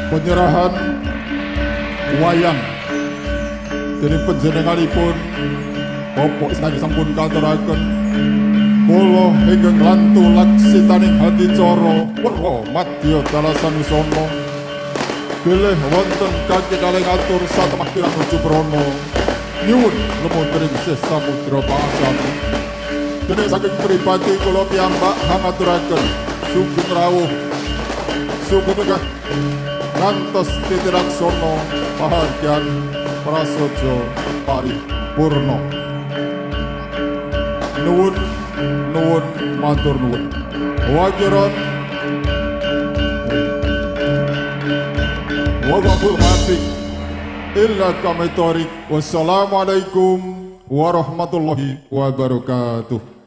Penyerahan wayang dening panjenenganipun Bapak ingkang sampun katuraken kula ingkang lantu laksitaning adicara werha madya dalasanusana bilih wonten kakidhaling atur satemah piranguju prana nyuwun lumunturing sih samudra pangasami. Dene saking pribadi kula piyambak hangaturaken sugeng rawuh sugeng megah ngantos titiraksana pahargyan prasaja paripurna. Nuwun nuwun matur nuwun. Wakiron wa qabul matik illa kamitorik. Wassalamualaikum warahmatullahi wabarakatuh.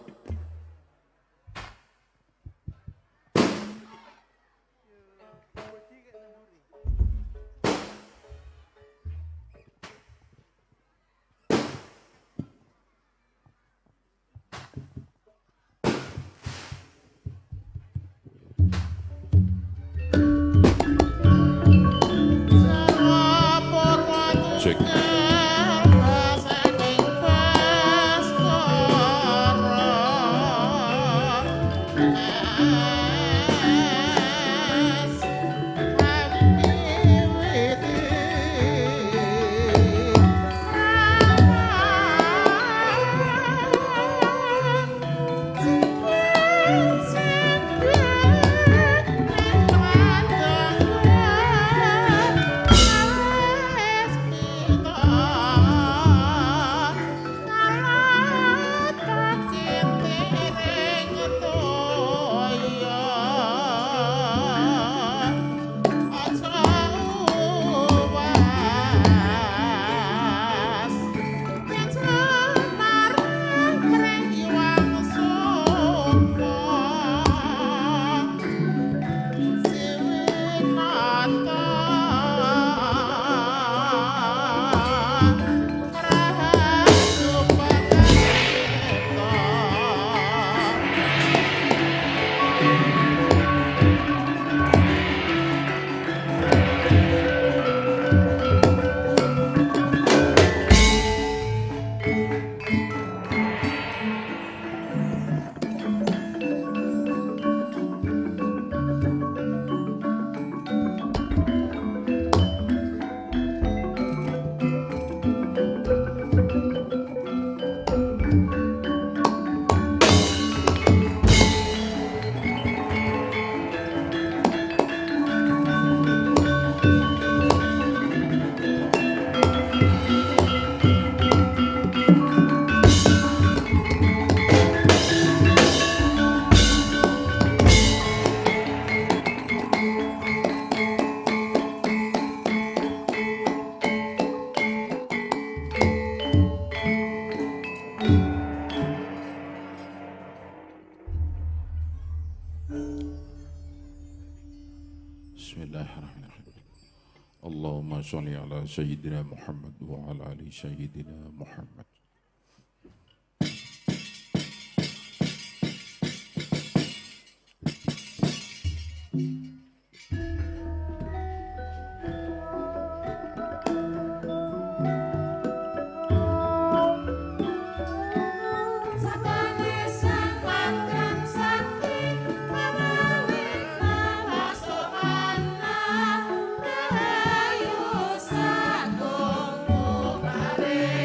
Cek. Allahumma sholli ala sayyidina Muhammad wa ala ali sayyidina Muhammad. Ayo sagung mubare.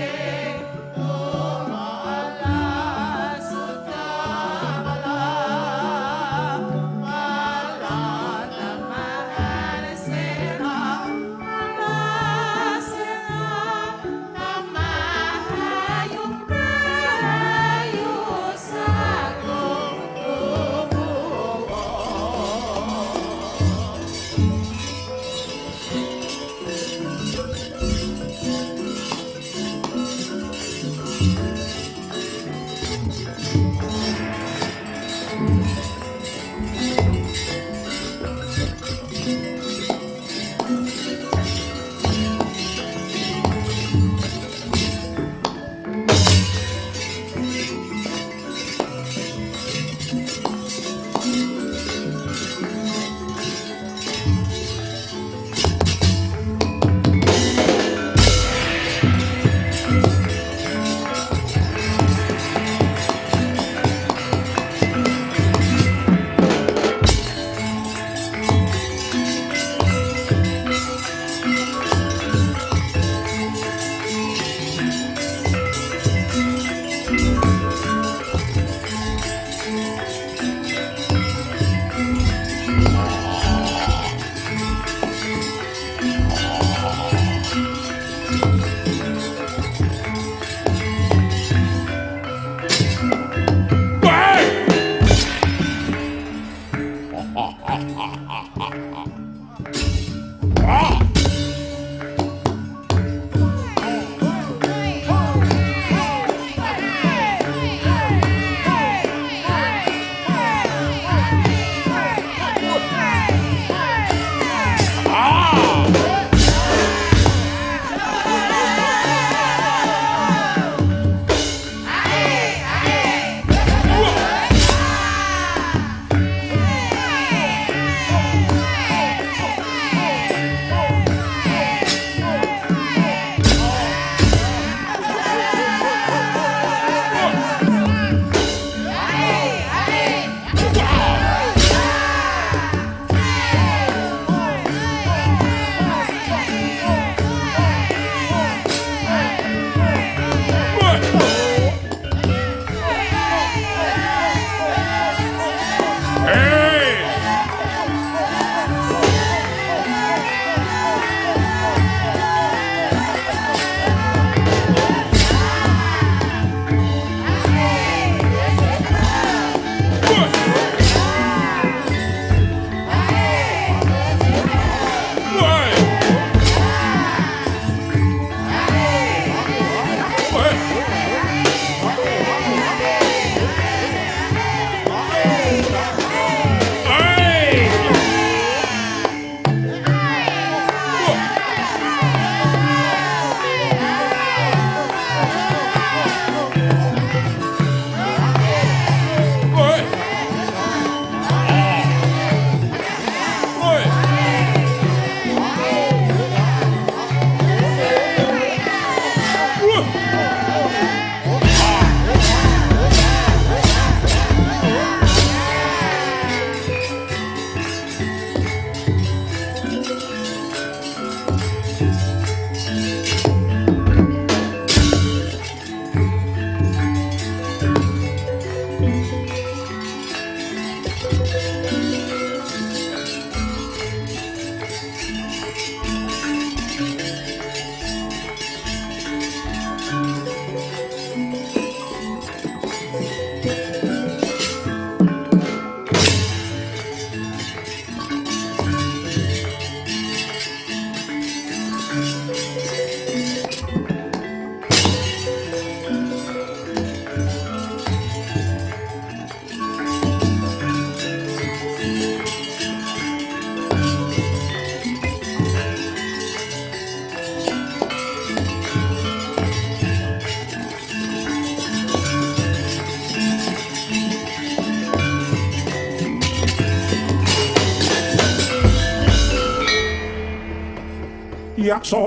Yaksa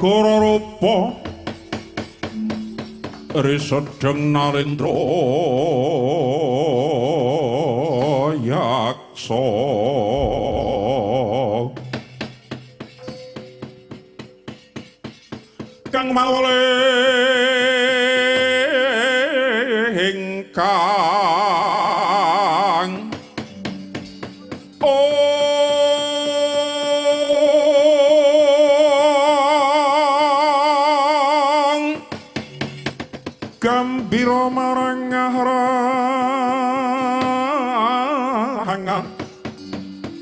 gara rupa risedeng Narendra Yaksa kang mawale ingkang gambira marang ahang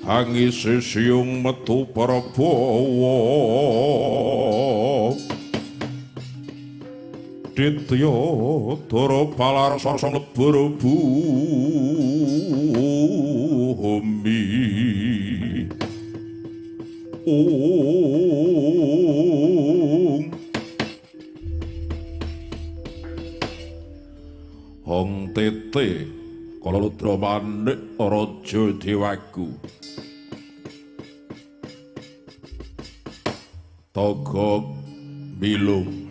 hangise siung metu prabawa ditya dara palarsa mlebur bumi. Ong Hong tete kala ludra manik raja dewaku Togok bilung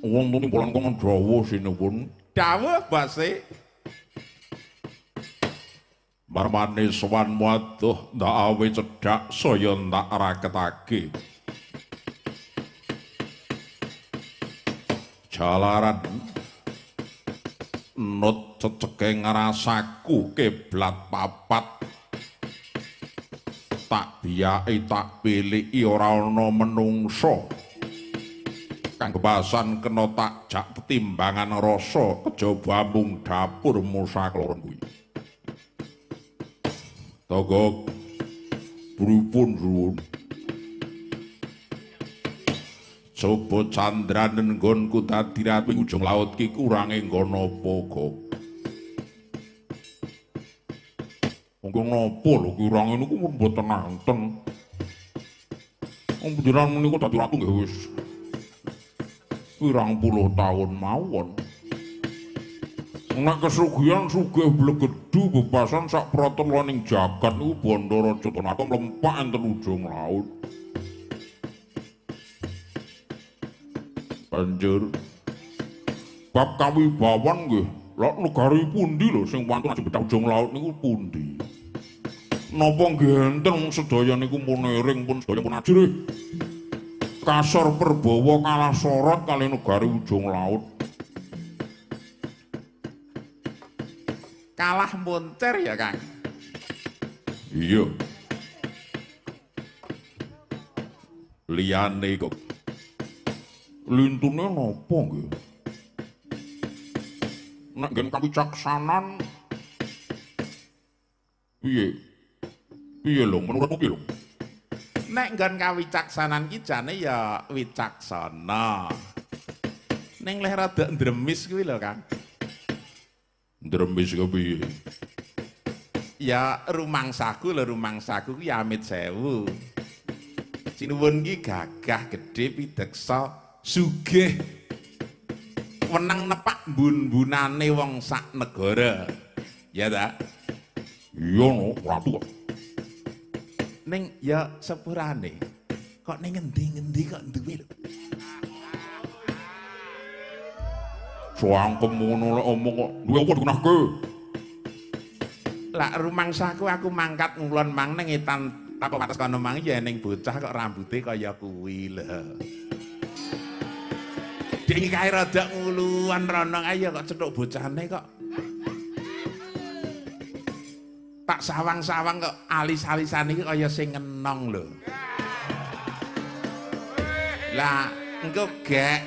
wonten ing polangkong dawuh sinuwun. Dawuh base marmane sowan waduh ndak awe cedhak saya ndak raketake jalaran nut ceceke ngrasaku kiblat papat tak biyaki tak piliki ora ana menungsa kang kebasan kena tak jak tetimbangan rasa kejaba mung dapur musakloron kuwi. Togok pripun suwun? Coba candranen nggonku dadi ratu ing ujung laut ki kurange nggon apa kok? Monggo napa lho kurange niku mboten enten. Wong panjenengan niku dadi ratu nggih wis pirang puluh taun mawon. Nek kesugihan sugih blegedu bebasan sak pratelon ing jagat niku bandha raja Tanaka mlempak enten ujung laut. Banjur bab kawibawan nggih, lha negari pundi lho sing wantun ajeng betah ujung laut niku pundi? Napa nggih enten sedaya niku pun ering pun sedaya pun ajrih. Kasor perbawa kalah sorot kali negari ujung laut. Kalah moncer ya, Kang? Iya. Liyane kok lintune napa nggih? Nek nggen kawicaksanan piye? Piye lho menurutmu piye lho? Nek nggon kawicaksanan ki jane ya wicaksana. Ning leh rada ndremis kuwi lho, Kang. Ndremis kepiye? Ya rumangsaku lho, rumangsaku kuwi amit sewu. Sinuwun ki gagah gedhe pideksa sugih. Wenang nepak mbun-mbunane wong sak negara. Ya ta? Iya no, ratu kok. Ning ya sepurane. Kok ning ngendi-ngendi kok duwe lho. Cangkem ngono lek omong kok duwe apa dikenahke? Lah rumangsaku aku mangkat ngulon mang ning etan tak wates kono mang ya ning bocah kok rambute kaya kuwi lho. Dek iki kae rada nguluan rono ae kok cethuk bocahane kok. Tak sawang-sawang kok alis-alisan iki kaya sing ngenong lho. Lah engko gek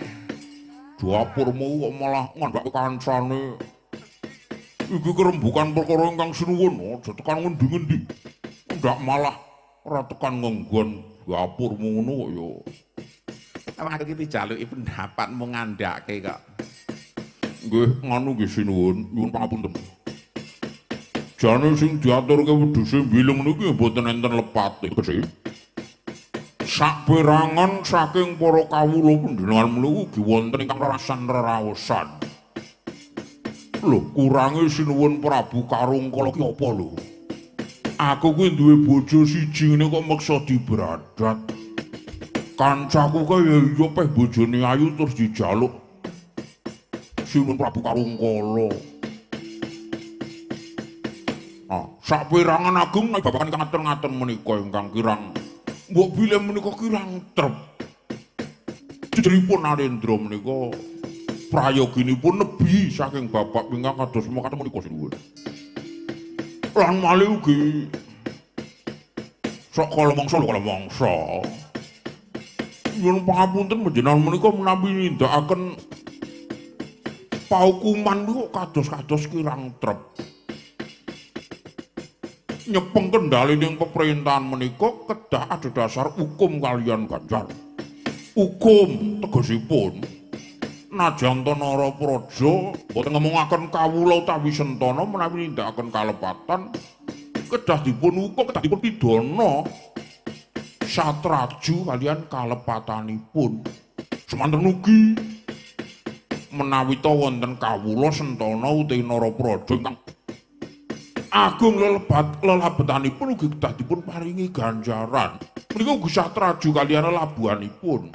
dapurmu kok malah ngandhake kancane. Iki kerembukan perkara ingkang sinuwun, aja tekan ngendi-ngendi. Ndak malah ora tekan ngenggon dapurmu ngono kok ya. Aku iki dijaluki pendapatmu ngandhake kok. Nggih, nganu nggih sinuwun, nyuwun pangapunten. Jane sing diaturke wedhuse mbilung niki mboten enten lepate, Gusti. Saperangan saking para kawula panjenengan menika ugi wonten ingkang rerasan reraosan. Lho, kurange sinuwun Prabu Karungkala ki apa lho? Aku kuwi duwe bojo siji ngene kok meksa dibradat. Kancaku kae ya peh bojone ayu terus dijaluk Sinuwun Prabu Karungkala. Ah, saperangan ageng nek babagan ingkang ngaten-ngaten menika ingkang kirang mbok bilih menika kirang trep. Jejeripun Narendra menika prayoginipun nebi saking bapak ingkang kados mekaten menika sinuwun. Lan malih ugi sok kala mangsa kala mangsa. Nyuwun pangapunten panjenengan menika menawi nindakaken paukuman niku kados-kados kirang trep. Nyepeng kendhalining peperintahan menika kedah adhedhasar hukum kaliyan ganjar. Hukum tegesipun najan ta Narapraja boten ngomongaken kawula utawi sentana menawi nindakaken kalepatan kedah dipun hukum, kedah dipun pidana satraju kaliyan kalepatanipun. Semanten ugi menawi ta wonten kawula sentana utawi Narapraja ingkang agung lelebetanipun ugi kedah dipun paringi ganjaran. Menika ugi satraju kaliyan lelabuhanipun.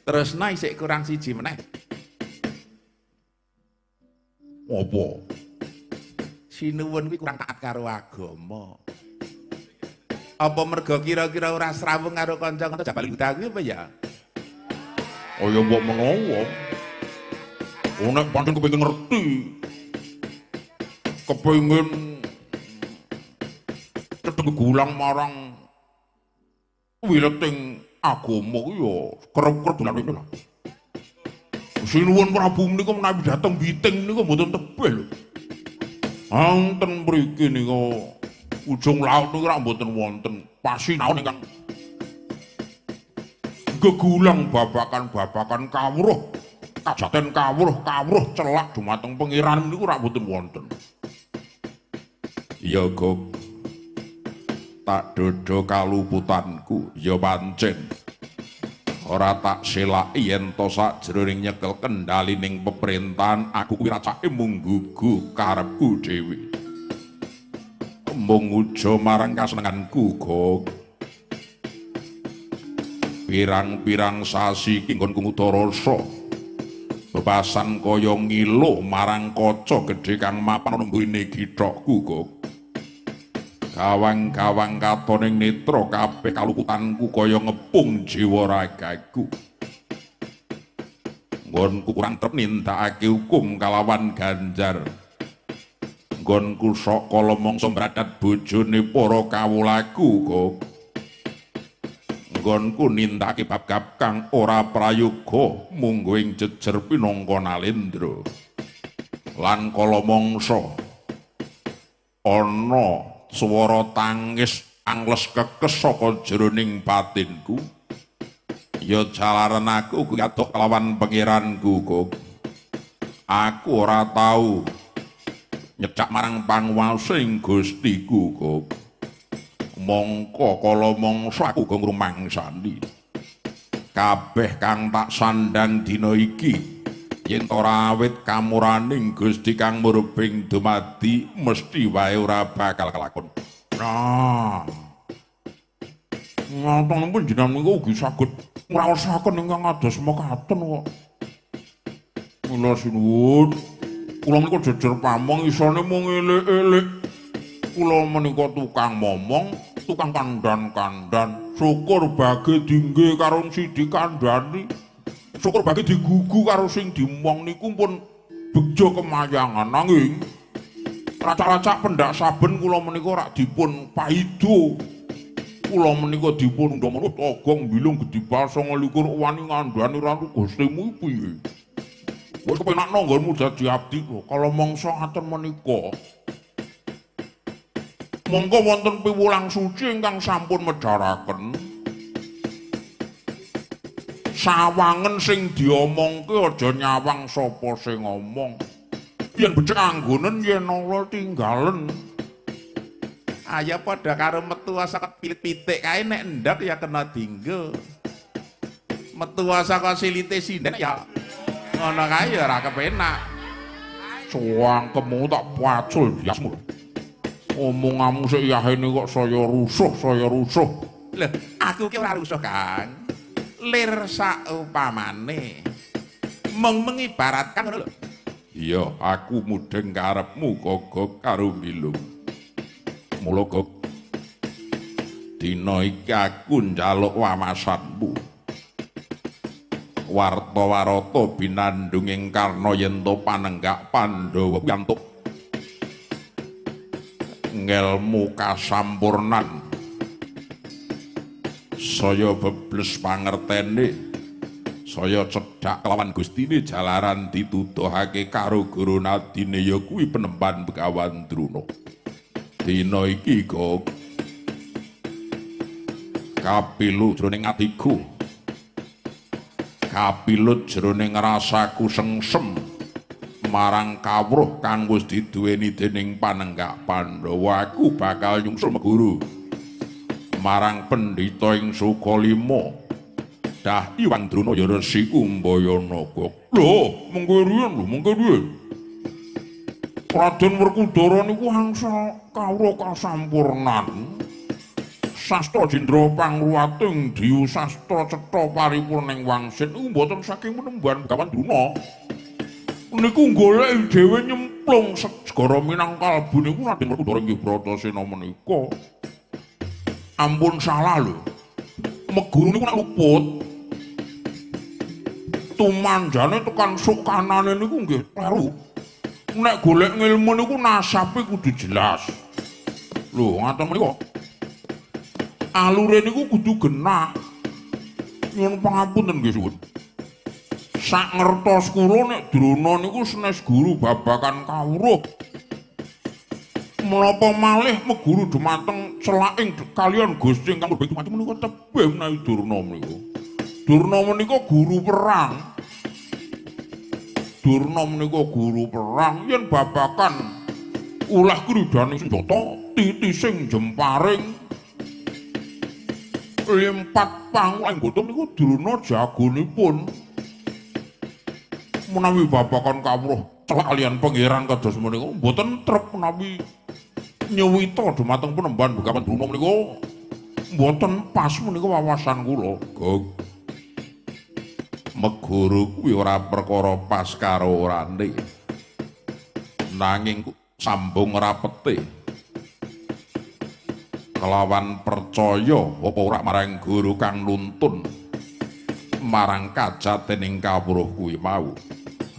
Tresna isih kurang siji meneh. Apa? Sinuwun kuwi kurang taat karo agama. Apa mergo kira-kira ora srawung karo kanca-kanca Jabal Buta kuwi apa ya? Oh ya mbok menawa. Oh nek pancen kepengin ngerti. Kepengin cedhek gulang marang wileting agama kuwi ya kerep-kerep dolan rene lah. Sinuwun Prabu menika menawi dateng Biting niku mboten tebih lho. Wonten mriki niku ujung laut niku rak mboten wonten pasinaon ingkang gegulang babakan-babakan kawruh kajaten kawruh-kawruh celak dumateng pangeran niku rak mboten wonten. Ya Gok, tak dodo kaluputanku ya pancen ora tak selaki yen to sajroning nyekel kendhalining peperintahan aku kuwi racake mung gugu karepku dhewe. Mung uja marang kasenenganku Gok. Pirang-pirang sasi iki nggonku nguda rasa bebasan kaya ngiluh marang kaca gedhe kang mapan ana mburine githokku Gok. Gawang-gawang katoning netra kabeh kaluputanku kaya ngepung jiwa ragaku. Nggonku kurang trep nindakake hukum kalawan ganjar. Nggonku sok kala mangsa mbradat bojone para kawulaku Gok. Nggonku nindakake bab-bab kang ora prayoga munggo ing jejer pinangka Nalendra. Lan kala mangsa ana swara tangis angles kekes saka jroning batinku, ya jalaran aku kuwi adok kelawan pangeranku Gok. Aku ora tau nyecak marang panguwasa ing Gustiku Gok. Mongko kala mangsa aku uga ngrumangsani kabeh kang tak sandang dina iki yen ora awit kamuraning Gusti kang murbing dumadi mesti wae ora bakal kelakon. Nah, ngoten panjenengan niku ugi saged ngraosaken ingkang ados mekaten kok. Mula sinuwun, kula menika jejer pamong isane mung elik-elik. Kula menika tukang momong, tukang kandhan-kandhan. Syukur bage dingge karo sing dikandhani. Syukur bagi digugu karo sing dimong niku pun bejo kemayangan, nanging racak-racak pendak saben kula menika rak dipun paido. Kula menika dipun undang togong bilung gedibal 29 wani ngandhani ratu Gustimu piye. Wis kepenakno nggonmu dadi abdi lho kala mangsa ngaten menika. Monggo wonten piwulang suci ingkang sampun medharaken. Sawangen sing diomongke aja nyawang sapa sing ngomong. Yen becik anggonen yen ala tinggalen. Ayo padha karo metu saka pitik kae nek endhek ya kena dinggo. Metu saka silite sinden ya ngono kae ya ora kepenak. Cangkemmu tak pacul yasmu. Omonganmu sik yahene kok saya rusuh, saya rusuh. Lho, aku ki ora rusuh, Kang. Lir saupamane. Mung mengibaratkan ngono lho. Iya, aku mudheng karepmu Gogok karo Bilung. Mula Gog, dina iki aku njaluk wawasanmu. Warta-warata binandung ing karna yen to panenggak Pandhawa piyantuk ngelmu kasampurnan. Saya bebles pangertene, saya cedhak kelawan Gustine jalaran dituduhake karo guru nadine ya kuwi Penemban Begawan Druna. Dina iki Gog, kapilu jroning atiku, kapilut jroning rasaku sengsem marang kawruh kang wis diduweni dening panenggak Pandhawa. Aku bakal nyungsul meguru marang pendhita ing Sukalima. Dah Iwang Druna ya Resi Kumbayana Gog. Lho, mengko riyen lho, mengko riyen. Raden Werkudara niku angsal kawruh kasampurnan. Sastra jendra pangruwating diyu sastra cetha paripurning wangsit niku mboten saking Penemban Begawan Druna. Niku goleki dhewe nyemplung segara Minangkalbu niku Raden Werkudara inggih Bratasena menika. Ampun salah lho. Meguru niku nek luput tumanjane tekan suk kanane niku nggih kleru. Nek golek ngilmu niku nasabe kudu jelas. Lho, ngaten menika. Alure niku kudu genah. Nyuwun pangapunten nggih suwun. Sak ngertos kula nek Drona niku senes guru babakan kawruh. Menapa malih meguru dumateng celaking kaliyan Gusti ingkang murbeng dumadi menika tebih menawi Durna menika. Durna menika guru perang. Durna menika guru perang yen babakan ulah kridhaning senjata, titising jemparing, limpat pangulang gotong niku Durna jagonipun. Menawi babakan kawruh celak kaliyan pangeran kados menika mboten trep menawi nyuwita dumateng Penemban Begawan Druna menika mboten pas menika wawasan kula. Gog, meguru kuwi ora perkara pas karo orane, nanging sambung rapete kelawan percaya apa ora marang guru kang nuntun marang kajatening kawruh kuwi mau.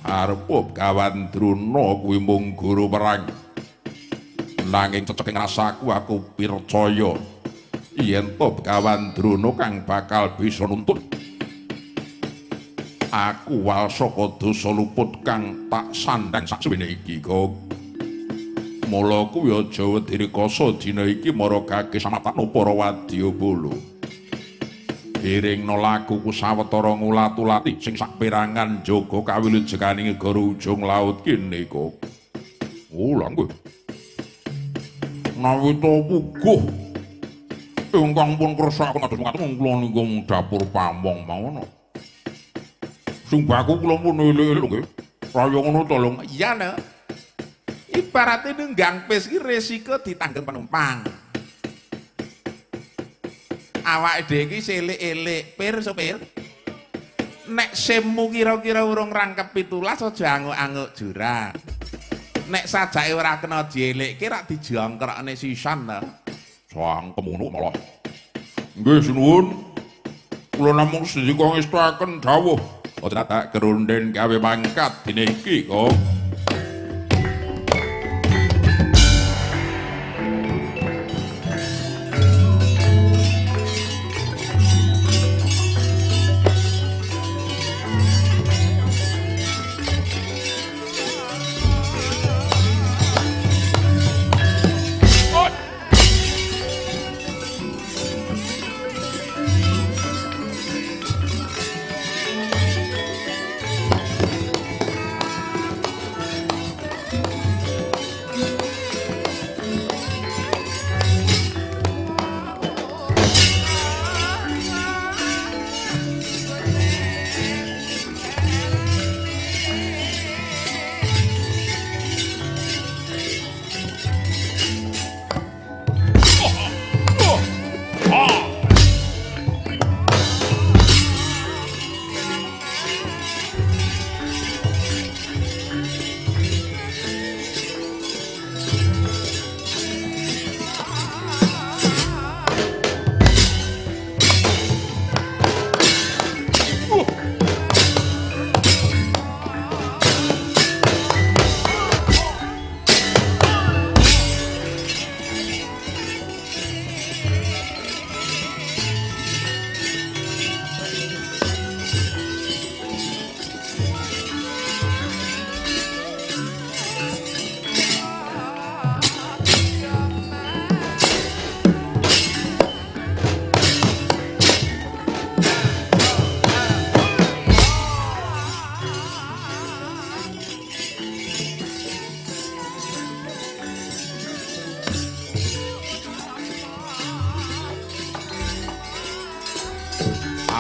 Arepa Begawan Druna kuwi mung guru perang, nanging ceceking rasaku aku percaya yen to Begawan Druna kang bakal bisa nuntun aku wal saka dosa luput kang tak sandhang saksuwene iki. Gog, mula kuwi aja wedi rikasa dina iki mara gage samatakno para wadyabala. Iringna lakuku sawetara ngulat-ulati sing saperangan jaga kawilujengane negara ujung laut kene, Gog. Oh, lha nggih. Nawi to puguh ingkang pun kersakaken kados mekaten kula niku mung dapur pamong mawon. Sing baku kula pun elik-elik lho nggih. Kaya ngono to lho. Iya lho. Ibarate nunggang bis iki resiko ditanggung penumpang. Awake dhewe iki selik-elik, pir sopir. Nek SIM-mu kira-kira urung rangkep 17 aja anguk-anguk jurang. Nek sajake ora kena dielikke rak dijongkrokne sisan to. Sangkem ngono malah. Nggih sinuwun. Kula namung sendika ngestuaken dawuh. Boten tak kerunden gawe mangkat dene iki kok.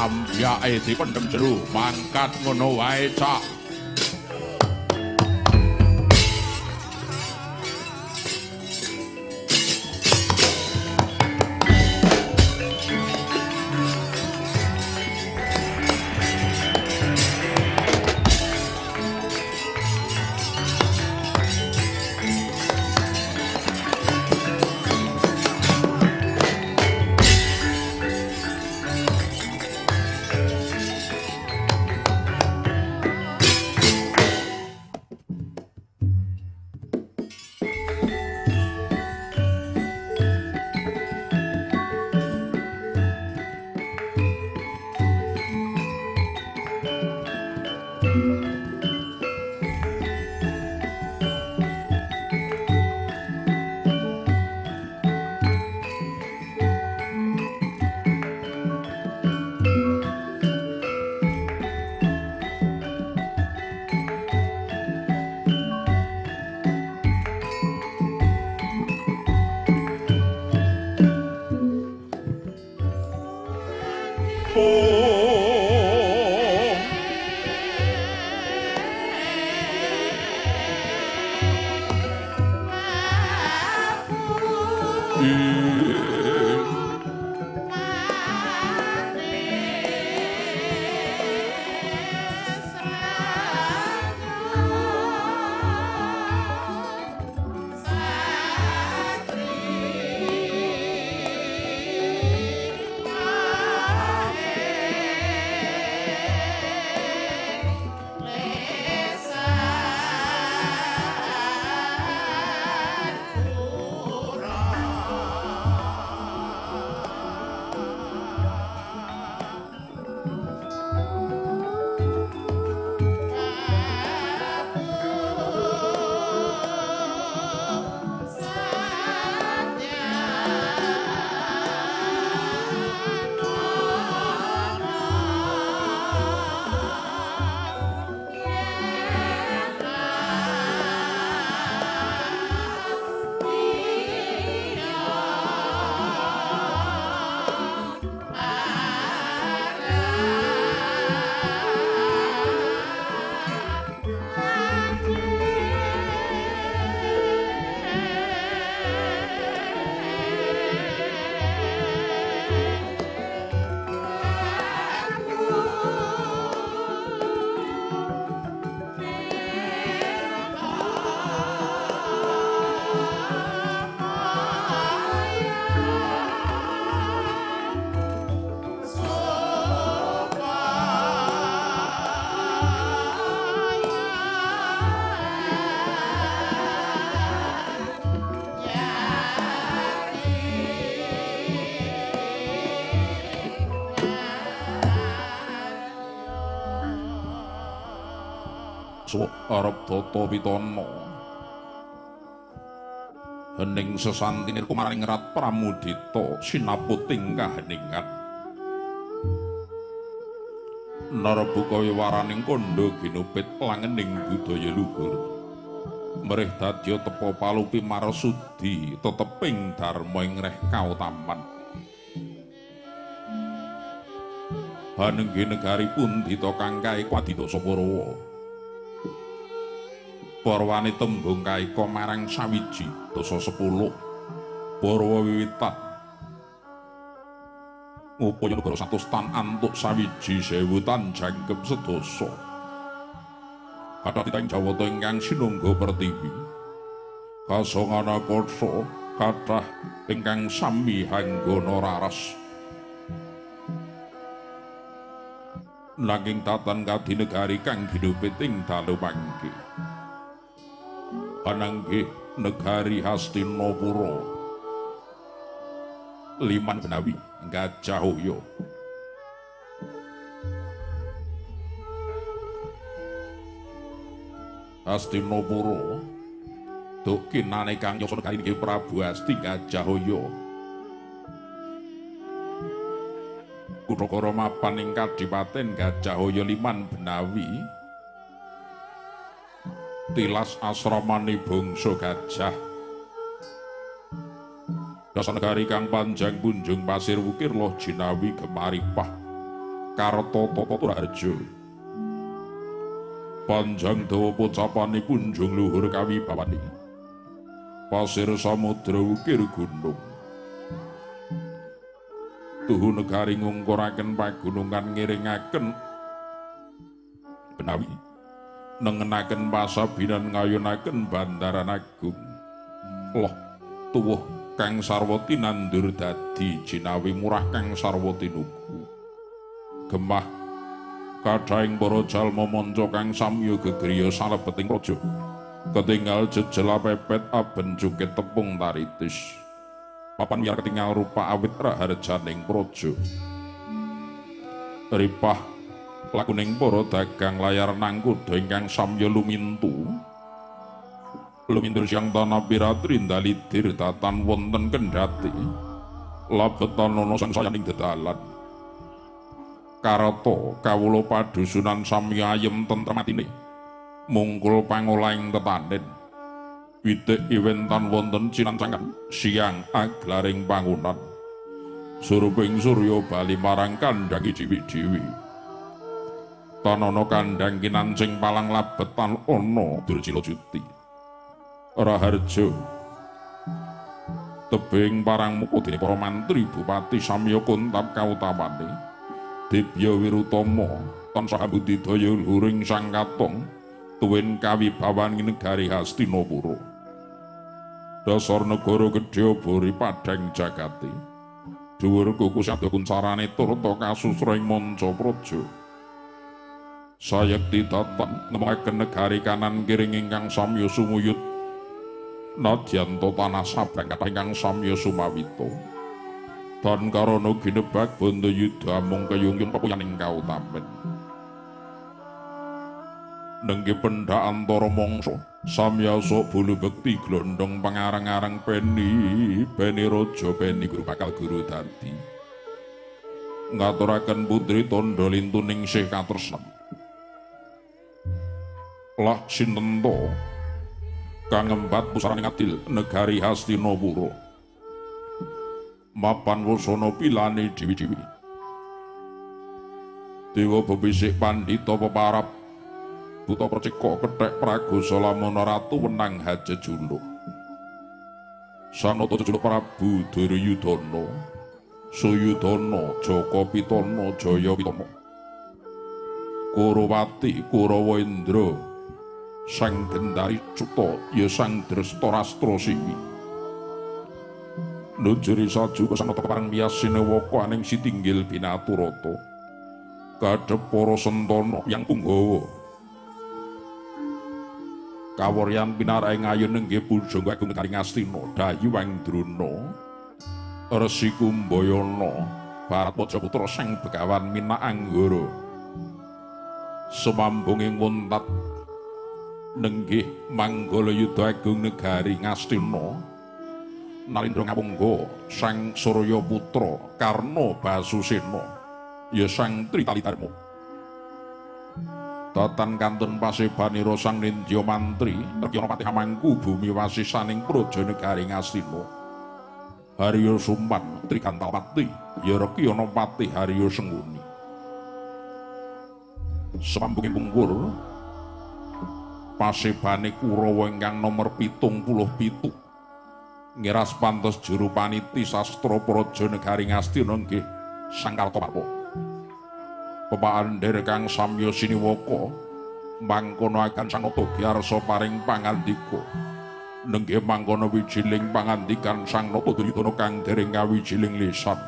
Ambyake dipendhem jero, mangkat ngono wae, Cak. Arep data pitana hening sesantinir kumaraning rat pramudita sinaputing kaheningan narabuka waraning kandha ginupit langening budaya luhur merih dadya tepa palupi marsudi teteping dharma ing reh kautaman hanengge negari pundhita kang kae kwaditasa Parawa. Parwane tembung kaeka marang sawiji dasa 10 Parawa wiwitan ngupaya negara 100 tan antuk sawiji sewu tan jangkep sedasa. Kathah titahing Jawata ingkang sinungga pertiwi kasongana kasa kathah ingkang sami hanggana raras. Nanging tatan kadinegari kang ginupit ing dalu mangke pananggih negari Hastinapura liman Benawi Gajah Hoyo. Hastinapura duk kinane kang yasa negari nggih Prabu Asti Gajah Hoyo. Kutha mapan ing kadipaten Gajah Hoyo liman Benawi tilas asramane bangsa gajah. Dasa negari kang panjang punjung pasir wukir loh jinawi gemaripah Karta Tata Raharja. Panjang dawa pocapane punjung luhur kawibawane. Pasir samudra ukir gunung. Tuhu negari ngungkuraken pagunungan ngiringaken benawi nengenaken pasabinan ngayunaken bandaran agung. Loh tuwuh kang sarwa tinandur dadi jinawi murah kang sarwa tinuku. Gemah kadhaing para jalma manca kang samya gegriya salebeting praja. Ketinggal jejela pepet aben cuket tepung taritis. Papan wiyar ketinggal rupa awit raharjaning praja. Ripah lakuning para dagang layar nang kuda ingkang samya lumintu. Lumintur siang tanah piratri ndalidir datan wonten kendhati. Labetan ana sangsayaning dedalan. Karata kawula padusunan samya ayem tentrem atine. Mungkul pangolahing tetanen. Witik iwentan wonten cinancangan siang aglaring pangunan. Suruping surya bali marang kandhangi dewi-dewi. Tanana kandhang kinancing palang labetan ana Durjila Juti. Raharja tebing parang muka dene para mantri bupati samya kuntap kautamane. Dibya Wirutama tansah budidaya luhuring sang katong tuwin kawibawan negari Hastinapura. Dasar negara gedhe obori padhang jagate. Dhuwur kuku sada kuncarane turta kasusra ing manca praja. Sayekti datan nemokaken negari kanan kiring ingkang samya sumuyut. Nadyanta tanah Sabrang kathah ingkang samya sumawita. Dan karana ginebak bandayuda mung kayungyun pepuyaning kautamen. Nengge pendhak antara mangsa samya sok bulu bekti glondong pangarang-arang peni peni raja peni guru bakal guru dadi. Ngaturaken putri tandha lintu ningsih katresnan. Lah sinten to kang ngembat pusaraning adil negari Hastinapura. Mapan wasana pilane dewi-dewi. Dewa bebisik pandhita peparap buta percika kethek pragosa lamana ratu wenang hajejuluk. Sanata jejuluk Prabu Duryudana, Suyudana, Jaka Pitana, Jaya Pitana. Kurawati Kurawa Indra, Sang Gendari Cuta ya Sang Drestarastra Siwi. Nujuri saju kesanata kepareng wiyas sinewaka aning sitinggil binaturata. Kadhep para sentana yang punggawa. Kaworyan pinaraing ayun nenggih pujangga agung negari Ngastina, Dayu Wangdruna, Resi Kumbayana, Bharatwaja putra Sang Begawan Minak Anggara. Sumambung ing wontat nenggih manggala yuda agung negari Ngastina. Narendra ngawangga Sang Surya Putra Karna Basusena ya Sang Tritalidarma. Datan kantun pasebanira Sang Nindya Mantri Rekyana Patih Amangku bumi wasisaning praja negari Ngastina. Harya Suman Trigantalpati ya Rekyana Patih Harya Sengguni. Semambunge pungkur pasebane Kurawa ingkang nomer 77. Ngiras pantes juru paniti sastra praja negari Ngastina nggih Sang Kartawarpa. Pepaandher kang samya siniwaka mangkono akan Sang Nata Gyarsa paring pangandika. Nenggih mangkono wijiling pangandikan Sang Nata Duryudana kang dereng kawijiling lisan.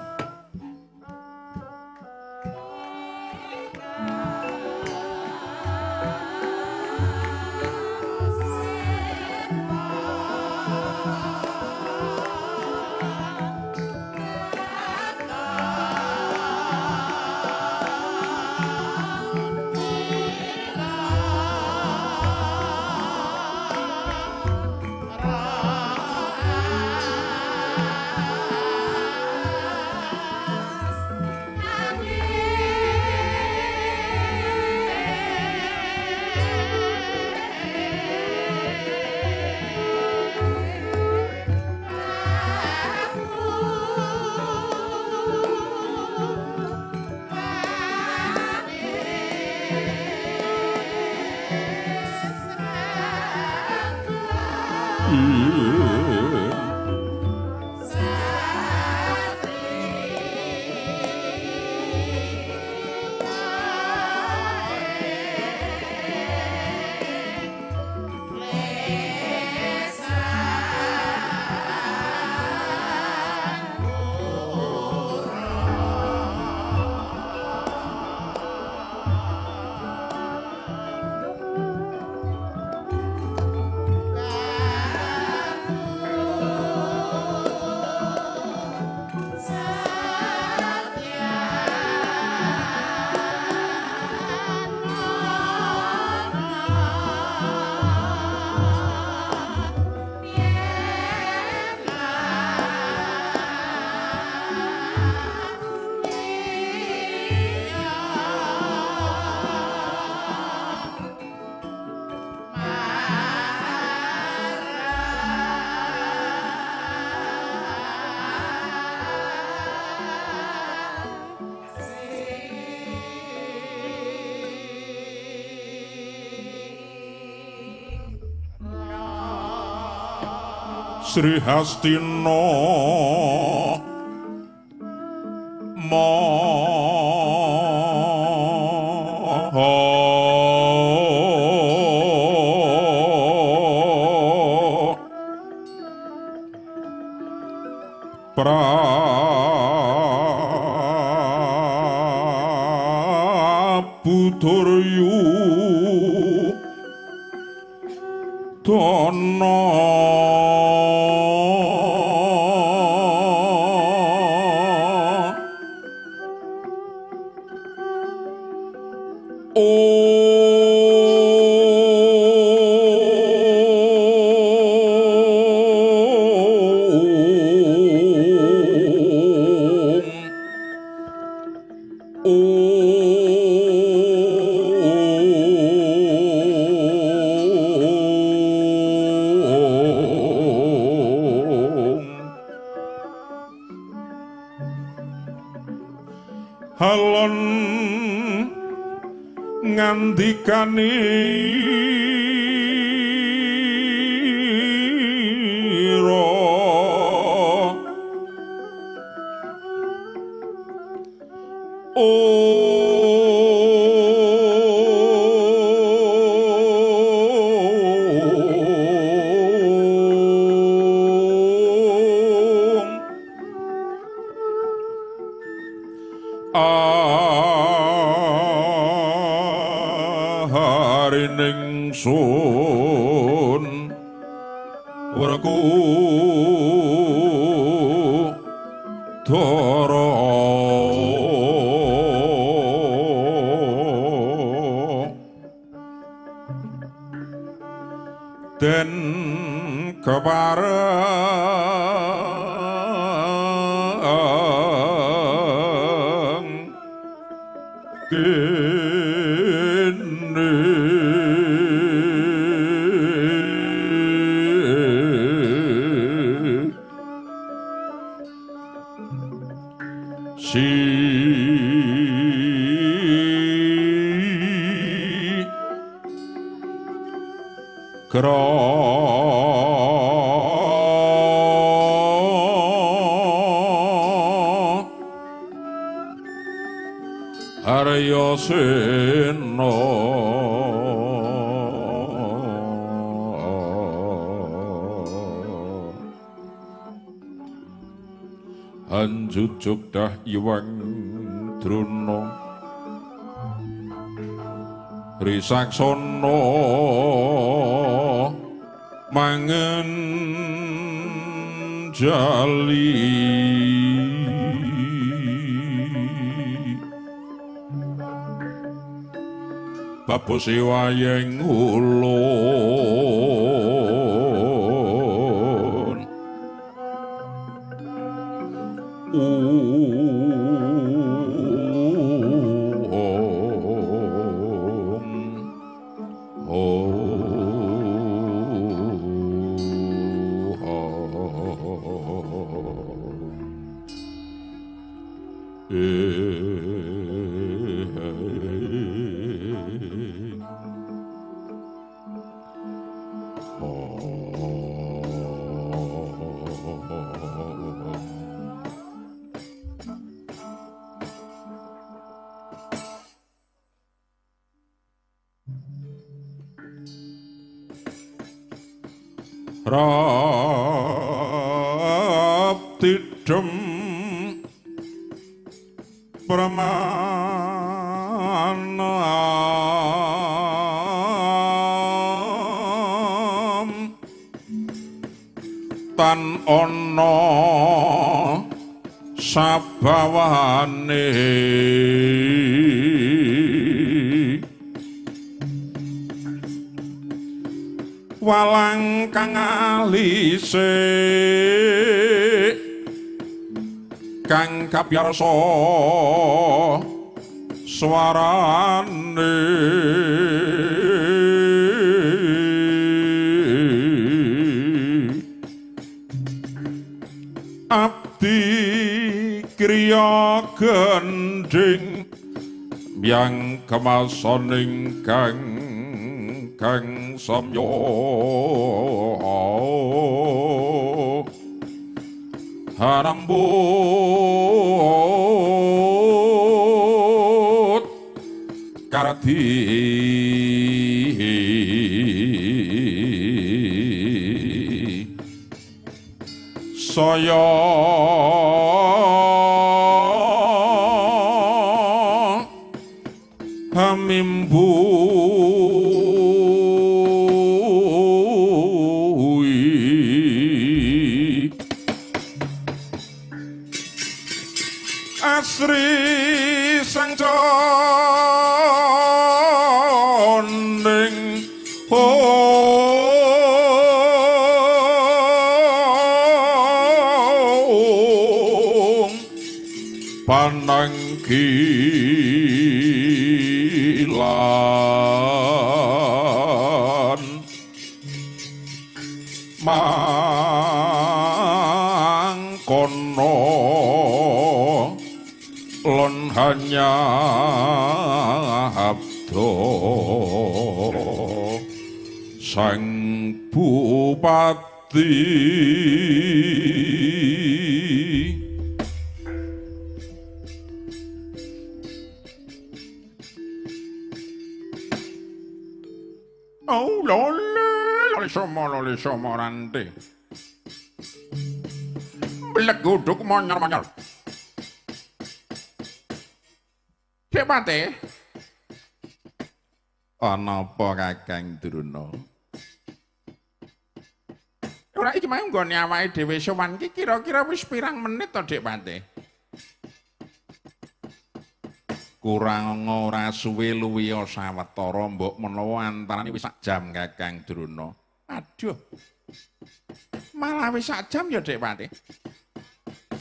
Sri Hastina Maha Prabu Duryu Dana Halon ngandikane ira Sun werku dara den kepareng kene si kra Arya Sena Anjujuk dah iwang drona Risaksana mangen jali Babose wayeng ulun Om. Rap tidem pramana tan ana sabawane walang kang alise kang kapiyarsa swarane abdi kriya gendhing yang kemasoning kang kang samya harambut kardi saya hamimbui asri sang conding hong panangkilan mangkono lon hanya abdo sang bupati. Oh, lole, somo lole somo rante. Bleguduk monyol-monyol. Dek Pate. Ana apa Kakang Druna? Ora iki mau nggone awake dhewe sowan iki kira-kira wis pirang menit to, Dek Pate? Kurang ora suwe luwiya sawetara mbok menawa antarane wis sak jam Kakang Druna. Aduh. Malah wis sak jam ya, Dek Pate.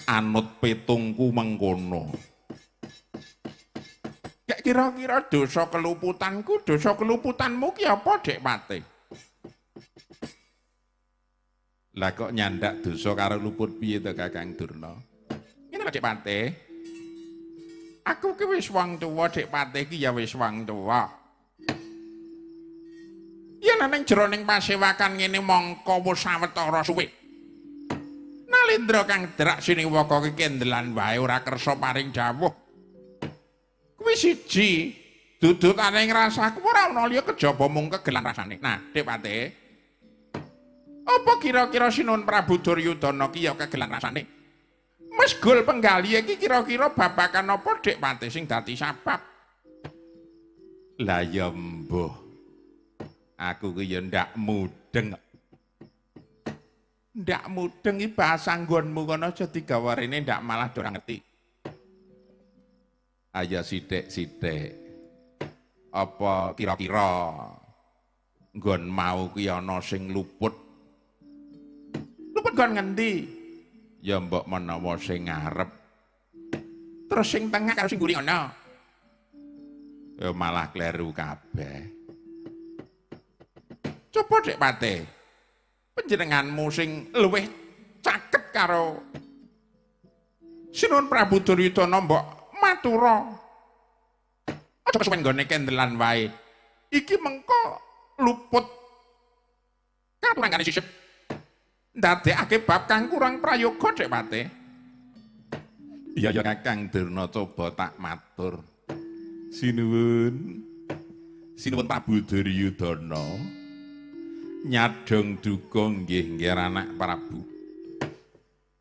Anut pitungku mengkono. Kek kira-kira dosa keluputanku, dosa keluputanmu ki apa, Dek Pate? Lah kok nyandak dosa karo luput piye to Kakang Durna? Ngene lho, Dek Pate. Aku ki wis wong tuwa, Dek Pate ki ya wis wong tuwa. Yen nang jroning pasewakan ngene mongko wis sawetara suwe. Nalendra kang drak siniwaka ki kendelan wae ora kersa paring dawuh. Kuwi siji, dudutane ngrasaku ora ana liya kejaba mung kegelan rasane. Nah, Dek Pate. Apa kira-kira Sinuwun Prabu Duryudana ki ya kegelan rasane? Mesgul penggalih iki kira-kira babakan apa, Dek Pate, sing dadi sabab? Lah ya mbuh. Aku ki ya ndak mudeng. Ndak mudeng iki bahasa nggonmu kono aja digawa rene ndak malah ora ngerti. Ayo sithik-sithik. Apa kira-kira nggon mau ki ana sing luput? Luput nggon ngendi? Ya mbok menawa sing ngarep. Terus sing tengah karo sing mburi ana. Ya malah kleru kabeh. Coba Dek Pate. Panjenenganmu sing luwih caket karo Sinuwun Prabu Duryudana mbok matura. Aja kesuwen nggone kendelan wae. Iki mengko luput katurangkane sisip. Ndadekake bab kang kurang prayoga, Dek Pate. Iya ya Kakang Durna coba tak matur. Sinuwun. Sinuwun Prabu Duryudana. Nyadong duka nggih nggih anak Prabu.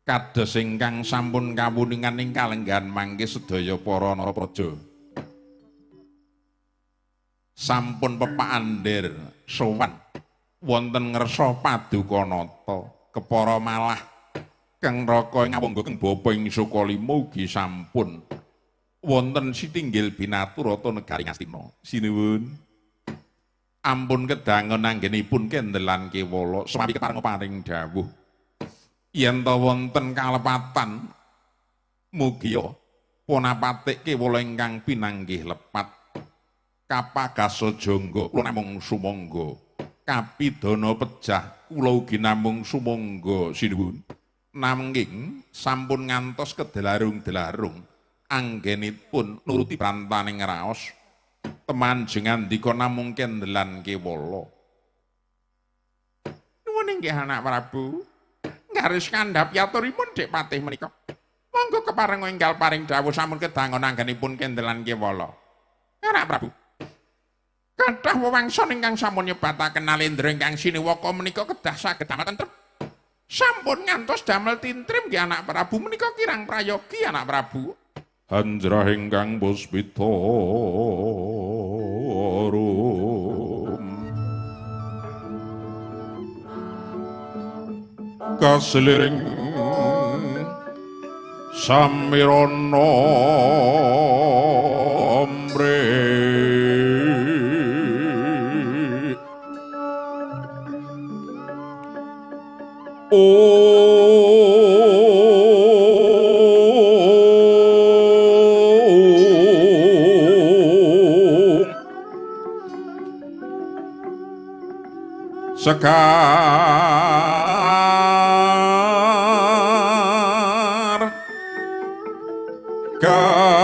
Kados ingkang sampun kawuningan ing kalenggahan mangke sedaya para narapraja. Sampun pepaandher sowan wonten ngersa paduka nata kepara malah Kang Raka ngawangga kang bapa ing Sukalima ugi sampun wonten sitinggil binaturata negari Ngastina. Sinuwun. Ampun kedangen anggenipun kendelan kewala semawi kepareng paring dawuh. Yen ta wonten kalepatan mugia punapatik kewala ingkang pinanggih lepat. Kapagasa jangga kula namung sumangga. Kapidana pejah kula ugi namung sumangga sinuwun. Nanging sampun ngantos kedelarung-delarung anggenipun nuruti prantaning raos temanjengan ndika namung kendelan kewala. Nuwun inggih anak Prabu, garis kandhap yaturipun Dik Patih menika. Monggo kepareng enggal paring dawuh sampun kedangon anggenipun kendelan kewala. Anak Prabu, kathah wewangson ingkang sampun nyebataken nalendra ingkang siniwaka menika kedah saged damel tentrem. Sampun ngantos damel tintrim nggih anak Prabu menika kirang prayogi anak Prabu. Hanjrah ingkang puspita arum kasliring samirana mre Sekar Gadung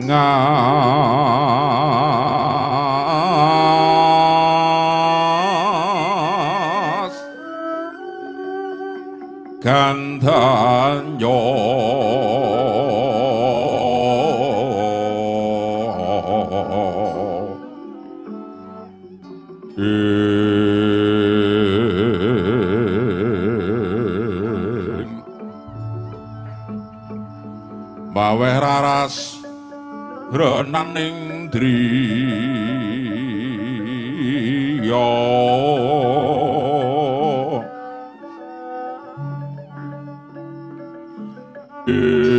Ngas Gandhanyo Baweh raras renaning driya ing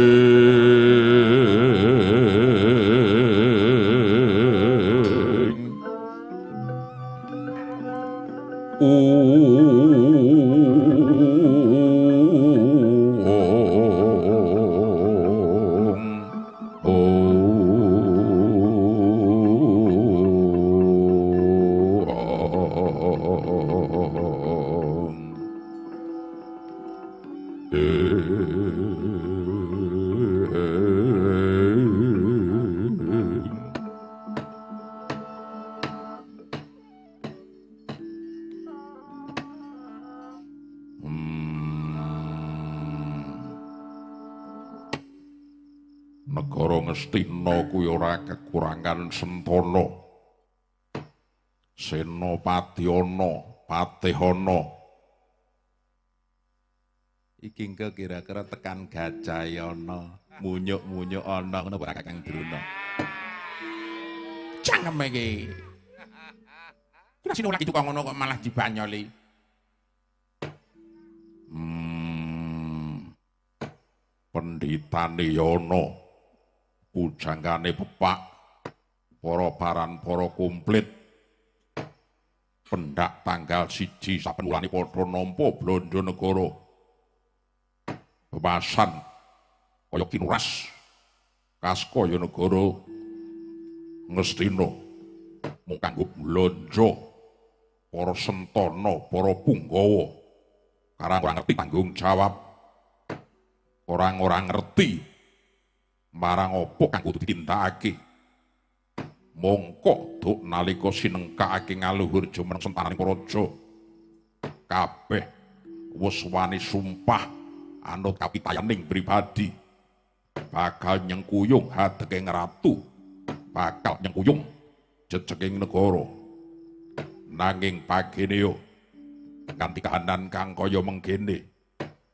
Negara Ngastina kuwi ora kekurangan sentana. Senopati ana, patih ana. Iki engko kira-kira tekan Gajayana, munyuk-munyuk ana ngono ora Kakang Drona. Cangkem iki. Kira sing ora tukang ngono kok malah dibanyoli. Pendhitane yana, pujanggane pepak, para baran para komplit. Pendak tanggal 1 saben wulane padha nampa blanja negara. Bebasan kaya kinuras kaskaya negara Ngastina mung kanggo blanja para sentana, para punggawa. Karang ora ngerti tanggung jawab, orang ora ngerti marang apa kang kudu ditindakake. Mongko duk nalika sinengkakake ngaluhur jumeneng sentananing raja. Kabeh wis wani sumpah anut kapitayaning pribadi. Bakal nyengkuyung hadeking ratu, bakal nyengkuyung jejeking negara. Nanging pagene yo kanthi kahanan kang kaya mengkene,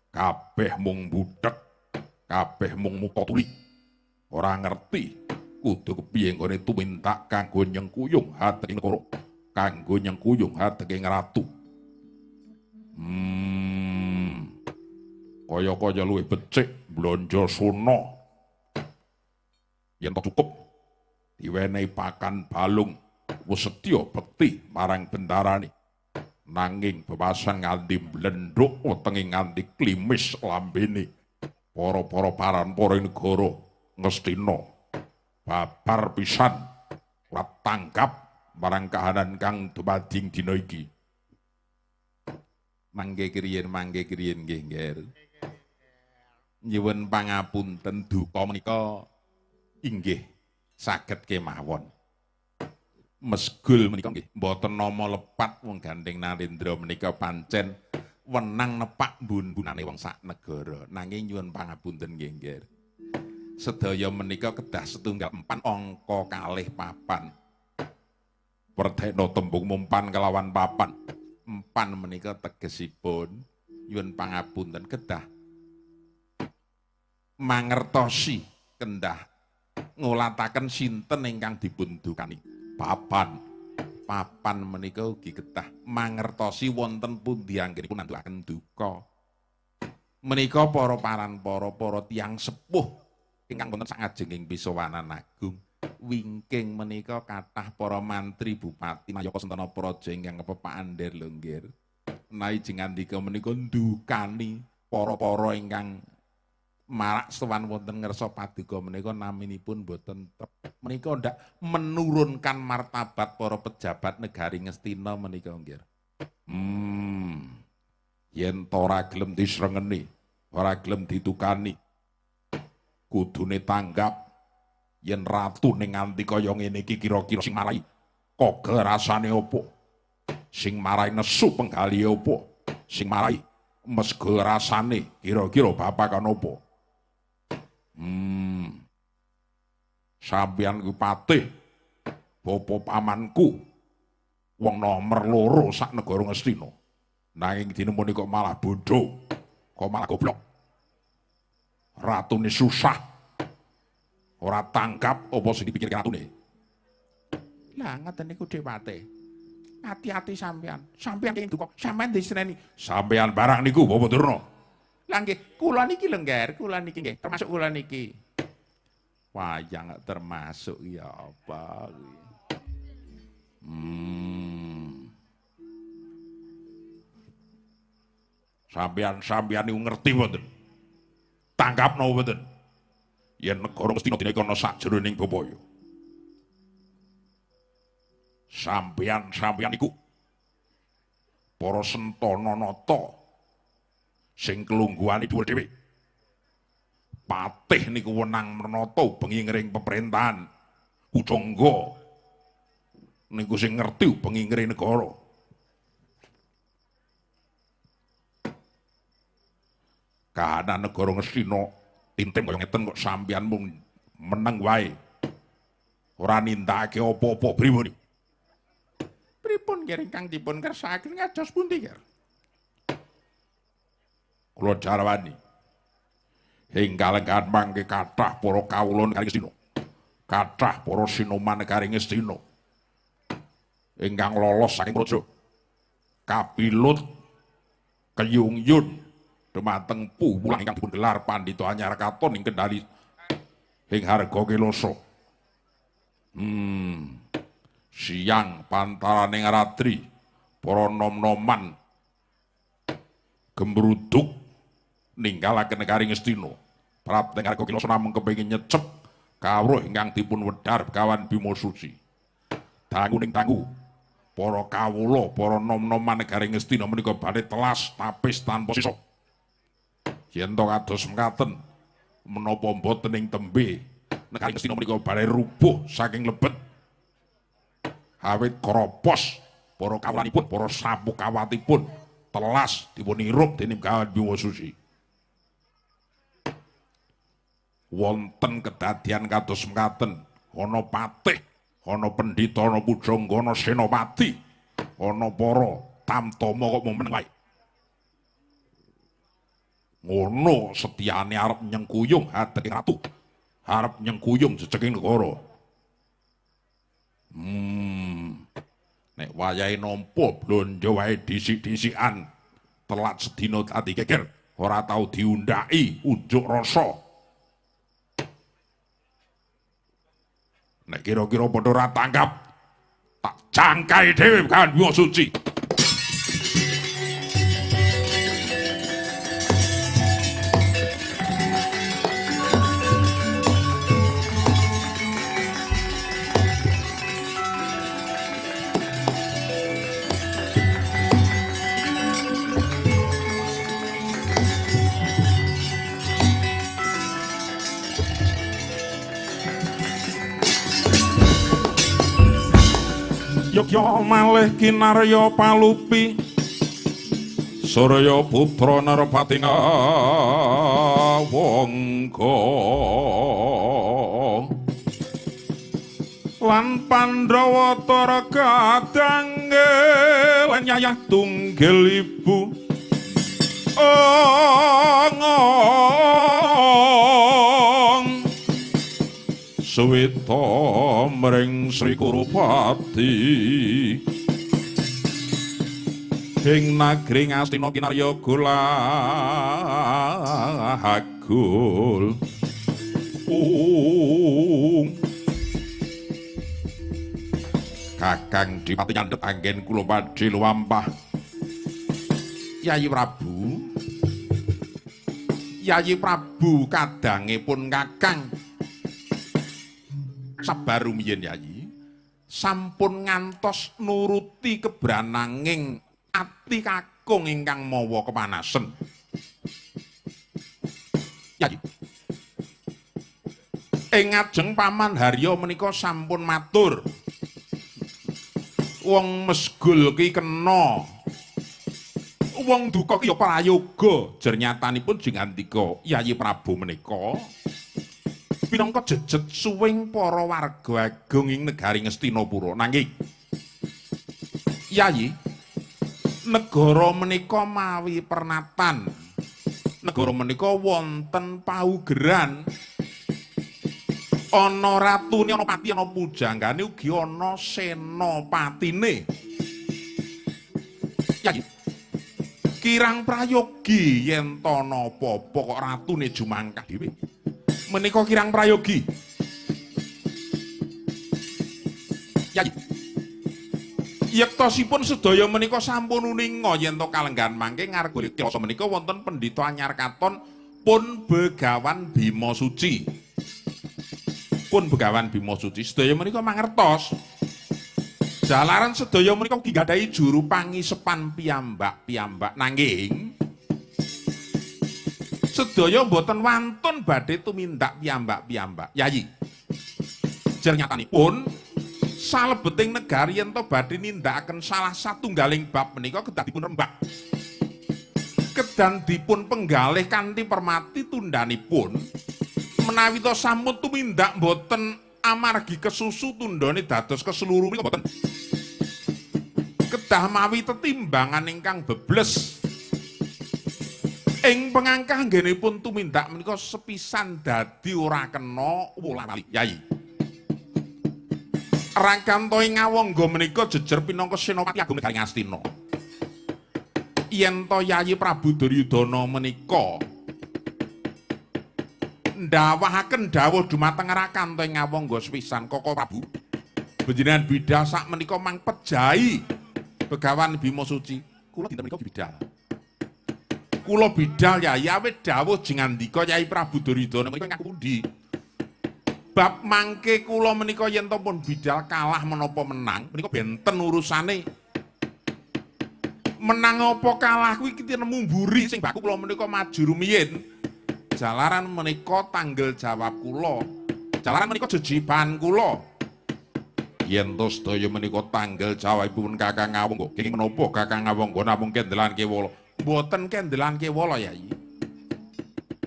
kabeh mung budhek, kabeh mung muka tuli. Ora ngerti kudu kepiye nggone tumindak kanggo nyengkuyung hadeking negara, kanggo nyengkuyung hadeking ratu. Kaya-kaya luwih becik blonjo suna. Yen to cukup diwenehi pakan balung wis setya bekti marang bendarane. Nanging bebasan nganti mblendhuk wetenge nganti klimis lambene. Para-para paran-para negara Ngastina babar pisan ora tanggap marang kahanan kang dumadi dina iki. Mangke kriyen nggih, Ngger. Nyuwun pangapunten duka menika inggih saged kemawon. Mesgul menika nggih mboten nama lepat wong gandeng Narendra menika pancen wenang nepak mbun-mbunane wong sak negara. Nanging nyuwun pangapunten nggih, Ngger. Sedaya menika kedah setunggal empan angka kalih papan. Werdena tembung mumpan kelawan papan. Empan menika tegesipun nyuwun pangapunten kedah mangertosi kendah ngulataken sinten ingkang dipun dukani. Papan. Papan menika ugi kedah mangertosi wonten pundi anggenipun nandhukaken duka. Menika para paran para tiyang sepuh ingkang wonten sangajenging pisowanan agung. Wingking menika kathah para mantri bupati Nayaka Sentana Praja ingkang kepepakan ndir lho nggih. Menawi jengandika menika ndukani para-para ingkang marak sowan wonten ngersa paduka menika naminipun boten trep. Menika ndak menurunkan martabat para pejabat negari Ngastina menika nggih. Yen to ora gelem disrengeni, ora gelem ditukani, kudune tanggap. Yen ratu ning nganti kaya ngene iki kira-kira sing marai kogel rasane opo? Sing marai nesu penggalihe opo? Sing marai mesgul rasane kira-kira babagan opo? Sampeyan kuwi patih bapa pamanku wong nomer 2 sak negara Ngastina. Nanging dinemoni kok malah bodho, kok malah goblok. Ratune susah, ora tanggap apa sing dipikirke ratune. Lah ngaten niku Dewate. Ati-ati sampean, sampean kenging duka, sampean diseneni. Sampean barang niku Bapak Durna. Lah nggih, kula niki lho Ngger, kula niki nggih, termasuk kula niki. Wayang termasuk ya apa kuwi. Sampean-sampean niku ngerti mboten? Tanggap napa mboten? Yen negara Ngastina dina iki ana sajroning bebaya. Sampean-sampean iku para sentana nata sing kelungguhane dhuwur dhewe. Patih niku wenang mrenata bengi ngring pemerintahan. Kujangga niku sing ngerti bengi ngring negara. Kahanan negara Ngastina tintim kaya ngeten kok sampeyan mung meneng wae. Ora nindakake apa-apa pripun. Pripun nggih ingkang dipun kersakaken ngados pundi nggih? Kula jarwani. Ing kalenggahan mangke kathah para kawula negari Ngastina. Kathah para sinoman negari Ngastina. Ingkang lolos saking praja. Kapilut keyungyun dumateng puwulang ingkang dipun gelar Pandhita Anyar Katon ing Kendali ing harga Kelasa. Siang pantaraning ratri para nom-noman gemruduk ninggalaken negari Ngastina. Prapta ing harga Kelasa namung kepengin nyecep kawruh ingkang dipun wedhar Begawan Bima Suci. Dangu ning dangu para kawula, para nom-noman negari Ngastina menika badhe telas tapis tanpa sisa. Yen to kados mekaten menapa mboten ing tembe negari Ngastina menika badhe rubuh saking lebet. Awit kropos para kawulanipun, para sapukawatipun telas dipun irup dening Begawan Bima Suci. Wonten kedadian kados mekaten, ana patih, ana pendhita, ana pujangga, ana senopati, ana para tamtama kok meneng wae. Ngono setiane arep nyengkuyung hadeke ratu, arep nyengkuyung jejeking negara. Nek wayahe nampa blonjo wae dhisik-dhisikan, telat sedina dadi geger, ora tau diundhaki unjuk rasa. Nek kira-kira padha ora tanggap, tak jangkai dhewe Begawan Bima Suci. Yogya malih kinarya palupi Surya putra Narpati Ngawangga lan Pandhawa tara kadangge lan yayah tunggil ibu ongong suwita mring Sri Kurupati ing nagri Ngastina kinarya gulagul. Kakang Dipati nyandhet anggen kula badhe lumampah. Yayi Prabu, Yayi Prabu kadangipun Kakang sabar rumiyin Yayi sampun ngantos nuruti kebrananging ati kakung ingkang mawa kepanasen. Yayi, ing ngajeng Paman Harya menika sampun matur, wong mesgul ki kena, wong duka ki ya prayoga. Jer nyatanipun jingandika Yayi Prabu menika pinangka jejet suwing para warga agung ing negari Ngastinapura. Nanging Yayi, negara menika mawi pernatan, negara menika wonten paugeran, ana ratune, ana pati, ana pujanggane, ugi ana senopatine. Yayi, kirang prayogi yen ta napa-apa kok ratune jumangkah dhewe. Menika kirang prayogi. Yayi, yektosipun sedaya menika sampun uninga yen to kalenggahan mangke ngarga klasa menika wonten pendhita anyar katon pun Begawan Bima Suci. Pun Begawan Bima Suci sedaya menika mangertos. Jalaran sedaya menika ugi gadahi juru pangisepan piyambak-piyambak, nanging sedaya mboten wantun badhe tumindak piyambak-piyambak. Yayi, jer nyatanipun salebeting negari yen to badhe nindakaken salah satunggaling bab menika kedah dipun rembak, kedah dipun penggalih kanthi permati tundhanipun. Menawi to sampun tumindak mboten amargi kesusu tundhone dados keseluruh menika mboten, kedah mawi tetimbangan ingkang bebles. Ing pengangkah anggenipun tumindak menika sepisan dadi ora kena wola-wali. Yayi, Rakanta ing Ngawangga menika jejer pinangka senopati agung negari Ngastina. Yen to Yayi Prabu Duryudana menika ndawahaken dawuh dumateng Rakanta ing Ngawangga sepisan, Koko Prabu, panjenengan bidal sak menika mang pejahi Begawan Bima Suci. Kula dinten menika bidal. Kula bidal Yayi, awit dawuh jengandika Yayi Prabu Duryudana menika ingkang pundi? Bab mangke kula menika yen to pun bidal kalah menapa menang menika benten urusane. Menang apa kalah kuwi nemu mburi, sing baku kula menika maju rumiyin. Jalaran menika tanggel jawab kula. Jalaran menika jejiban kula. Yen to sedaya menika tanggal jawabipun Kakang Awangga. Kenging menapa Kakang Awangga namung kendelan kewala? Mboten kendelan kewala, Yai.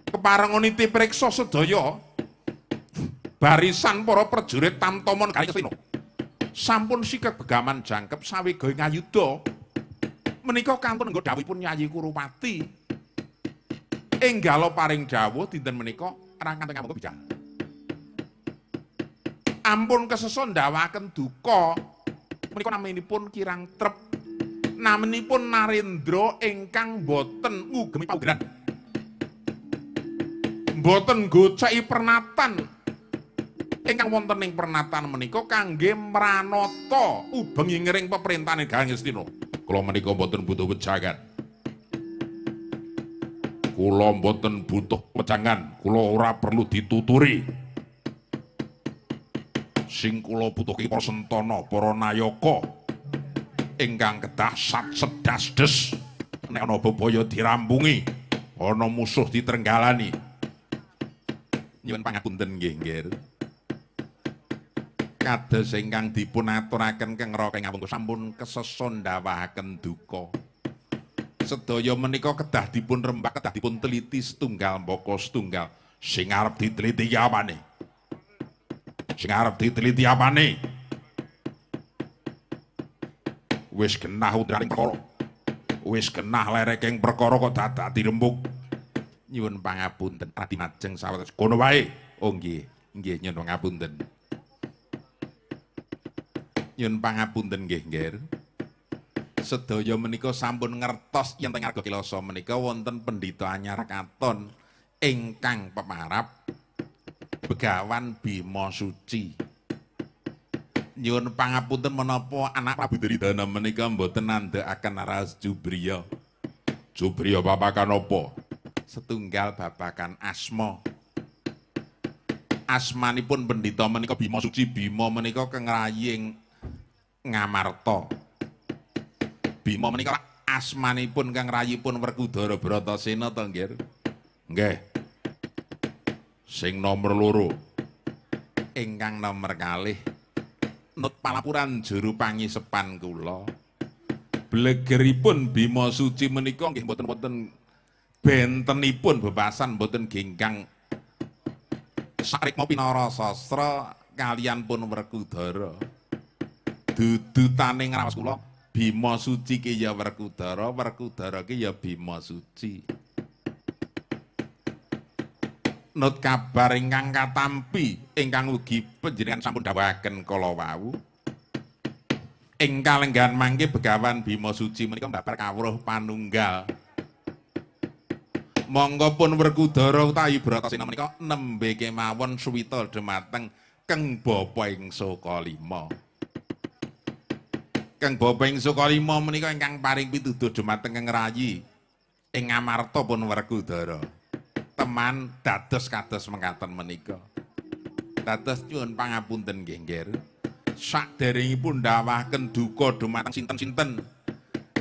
Kepareng niti priksa sedaya barisan para prajurit Tamtama Negari Ngastina sampun sikep begaman jangkep sawega ing ayuda. Menika kantun nggo dawuhipun Yayi Kurupati. Enggala paring dawuh dinten menika Rangkanteng Awangga bijak. Ampun kesesa ndawaken duka. Menika naminipun kirang trep. Naminipun Narendra ingkang boten ngugemi paugeran. Mboten goceki pernatan. Ingkang wonten ing pernatan menika kangge mranata ubeng ingring peperintahan Negari Ngastina. Kula menika mboten butuh wejangan. Kula mboten butuh wejangan, kula ora perlu dituturi. Sing kula butuhke para sentana, para nayaka ingkang kedah sat sedas des. Nek ana bebaya dirampungi, ana musuh ditrenggalani. Nyuwun pangapunten nggih, Nggir. Kados ingkang dipun aturaken Kang Raka Awangga sampun kesesa ndawahaken duka. Sedaya menika kedah dipun rembak, kedah dipun teliti setunggal mbaka setunggal. Sing arep diteliti apane? Sing arep diteliti apane? Wis genah udraning perkara. Wis genah lereking perkara kok dadak dirembug. Nyuwun pangapunten Radi Majeng sawetara kono wae. Oh nggih, nggih nyuwun pangapunten. Nyuwun pangapunten nggih, Nggir. Sedaya menika sampun ngertos yen teng Arga Kilasa menika wonten pendhita anyar katon ingkang pemarap Begawan Bima Suci. Nyuwun pangapunten menapa anak Prabu Duryudana menika mboten nandhakaken raos Jubriya. Jubriya babagan apa? Setunggal babagan asma. Asmanipun pendhita menika Bima Suci. Bima menika keng rayi Ngamarta. Bima menika asmanipun kang rayipun Werkudara Bratasena to, Nggir? Nggih. Sing nomor loro. Ingkang nomer kalih nut palapuran juru pangisepan kula. Blegeripun Bima Suci menika nggih mboten wonten bentenipun bebasan, mboten genggang sarikma pinara sastra kalian pun Werkudara. Dudutane ngraos kula Bima Suci ki ya Werkudara, Werkudara ki ya Bima Suci. Nut kabar ingkang katampi ingkang ugi panjenengan sampun dawuhaken kala wau. Ing kalenggahan mangke Begawan Bima Suci menika mbabar kawruh panunggal. Monggo pun Werkudara utawi Bratasena menika nembe kemawon suwita dhumateng Keng Bapa ing Sukalima. Keng Bapa ing Sukalima menika ingkang paring pituduh dhumateng Keng Rayi ing Ngamarta pun Werkudara. Teman dados kados mekaten menika. Dados nyuwun pangapunten nggih, Nggir. Saderengipun ndawahaken duka dhumateng sinten-sinten,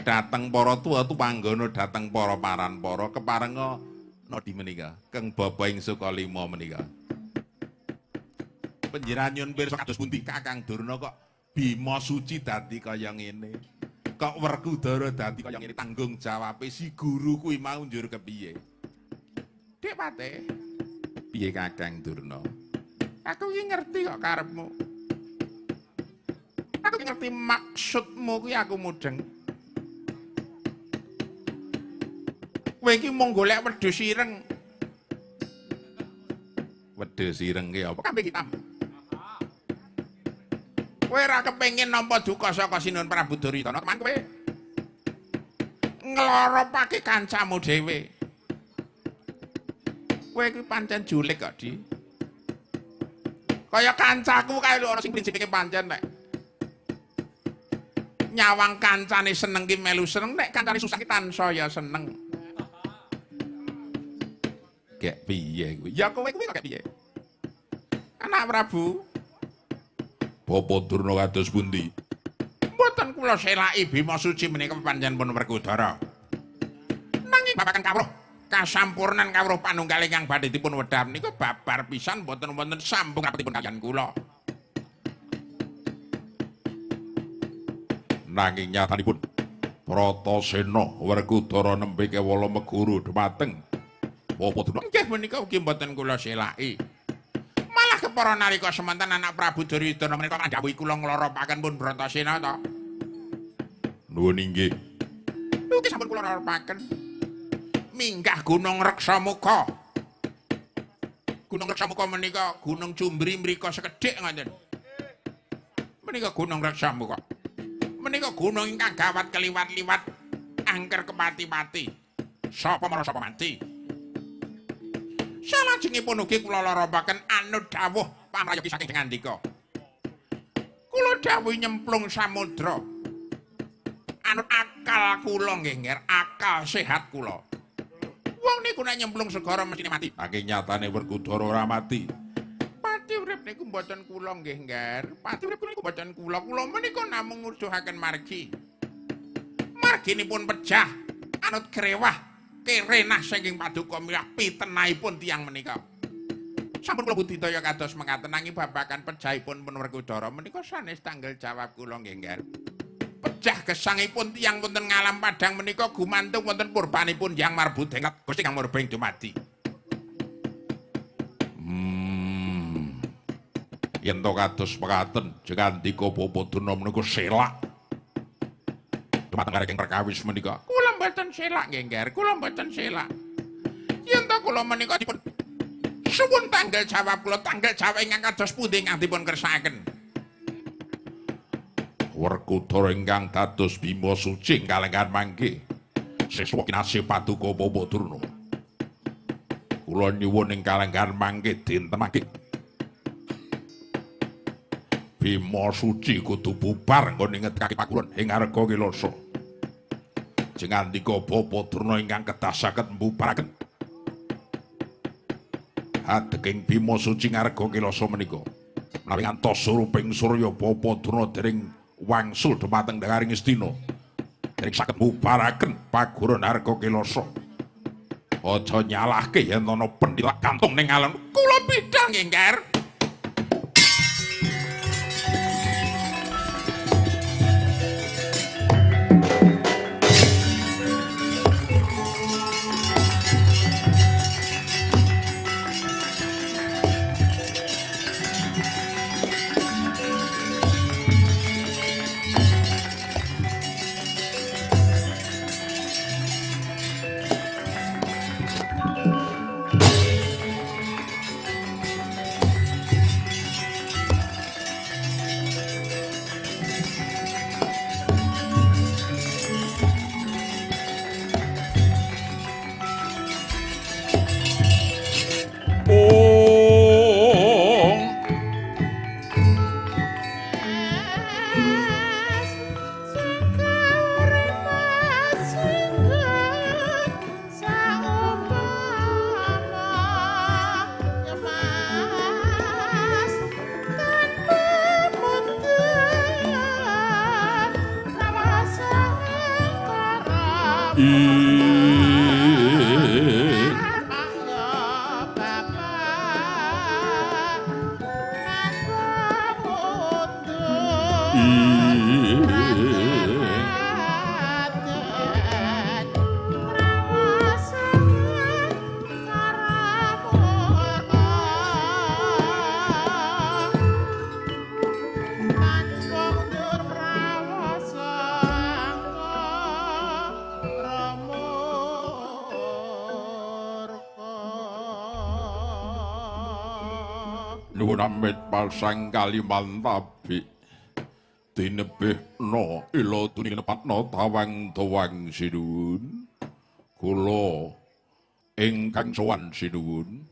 dhateng para tuwa tupanggana, dhateng para paranpara keparenga nodi menika Keng Bapa ing Sukalima menika. Panjenengan nyuwun pirsa kados pundi Kakang Durna kok Bima Suci dadi kaya ngene? Kok Werkudara dadi kaya ngene? Tanggung jawabe si guru kuwi mau njur kepiye? Dik Pate, piye Kakang Durna? Aku iki ngerti kok karepmu. Aku ngerti maksudmu kuwi, aku mudeng. Kowe iki mung golek wedhus ireng. Wedhus ireng ki apa? Kambing hitam. Kowe ora kepengin nampa duka saka Sinuhun Prabu Duryudana, teman kowe ngloropake kancamu dhewe. Kowe kuwi pancen julik kok, Di. Kaya kancaku kae lho ana sing prinsipe pancen nek nyawang kancane seneng ki melu seneng, nek kancane susah ki tansaya seneng. Gek piye kuwi? Ya kowe kuwi kok gek piye? Anak Prabu. Bapa Durna kados pundi? Mboten kula selaki Bima Suci menika pancen pun Werkudara. Nanging babagan kawruh kasampurnan kawruh panunggal ingkang badhe dipun wedhar menika babar pisan mboten wonten sambung rapetipun kaliyan kula. Nanging nyatanipun Bratasena Werkudara nembe kewala meguru dhumateng Bapak Durna. Nggih menika ugi mboten kula selaki. Malah kepara nalika semanten anak Prabu Duryudana menika ngandhawuhi kula ngloropaken pun Bratasena to. Nuwun inggih. Ugi sampun kula loropaken. Minggah Gunung Reksamuka. Gunung Reksamuka menika Gunung Cumbri mriko sekedhik ngoten. Menika Gunung Reksamuka. Menika gunung ingkang gawat keliwat-liwat angker kepati-pati. Sapa mara sapa mati. Salajengipun ugi kula loropaken anut dawuh pamrayogi saking ngandika. Kula dawuhi nyemplung samudra. Anut akal kula nggih Nger, akal sehat kula. Wong niku nek nyemplung segara mestine mati. Saking nyatane Werkudara ora mati. Pati urip niku mboten kula nggih Ngger. Pati urip niku mboten kula. Kula menika namung nguduhaken margi. Marginipun pejah anut krewah kerenah saking paduka milah pitenahipun tiyang menika. Sampun kula budidaya kados mekaten nanging babagan pejahipun pun Werkudara menika sanes tanggal jawab kula nggih Ngger. Pejah gesangipun tiyang wonten ngalam padang menika gumantung wonten purbanipun Hyang Marbudengkat Gusti Kang Murba ing dumadi. Yen to kados mekaten jengandika Bapak Durna menika selak dumateng kareking perkawis menika. Kula mboten selak nggih Ngger, kula mboten selak. Yen to kula menika dipun suwun tanggal jawab kula, tanggal jawab ingkang kados pundi ingkang dipun kersakaken. Werkudara ingkang dados Bima Suci kalenggan mangke siswa kinasih paduka Bapak Durna. Kula nyuwun ing kalenggan mangke dinten mangke Bima Suci kudu bubar nggone ngetkake pakuron ing Arga Kelasa. Jengandika Bapak Durna ingkang kedah saged mbubaraken adeking Bima Suci ngarga Kelasa menika. Menawi ngantos suruping surya Bapak Durna dereng wangsul dhumateng negaring Astina, dereng saged mbubaraken paguron Arga Kelasa. Aja nyalahke yen ana pendhilak gantung ning alon. Kula pidhang nggih Ngger. Nuwun amit pasang Kalimantabi tinebihna ila tunipatna tawang tawang sinuwun kula ingkang sowan sinuwun.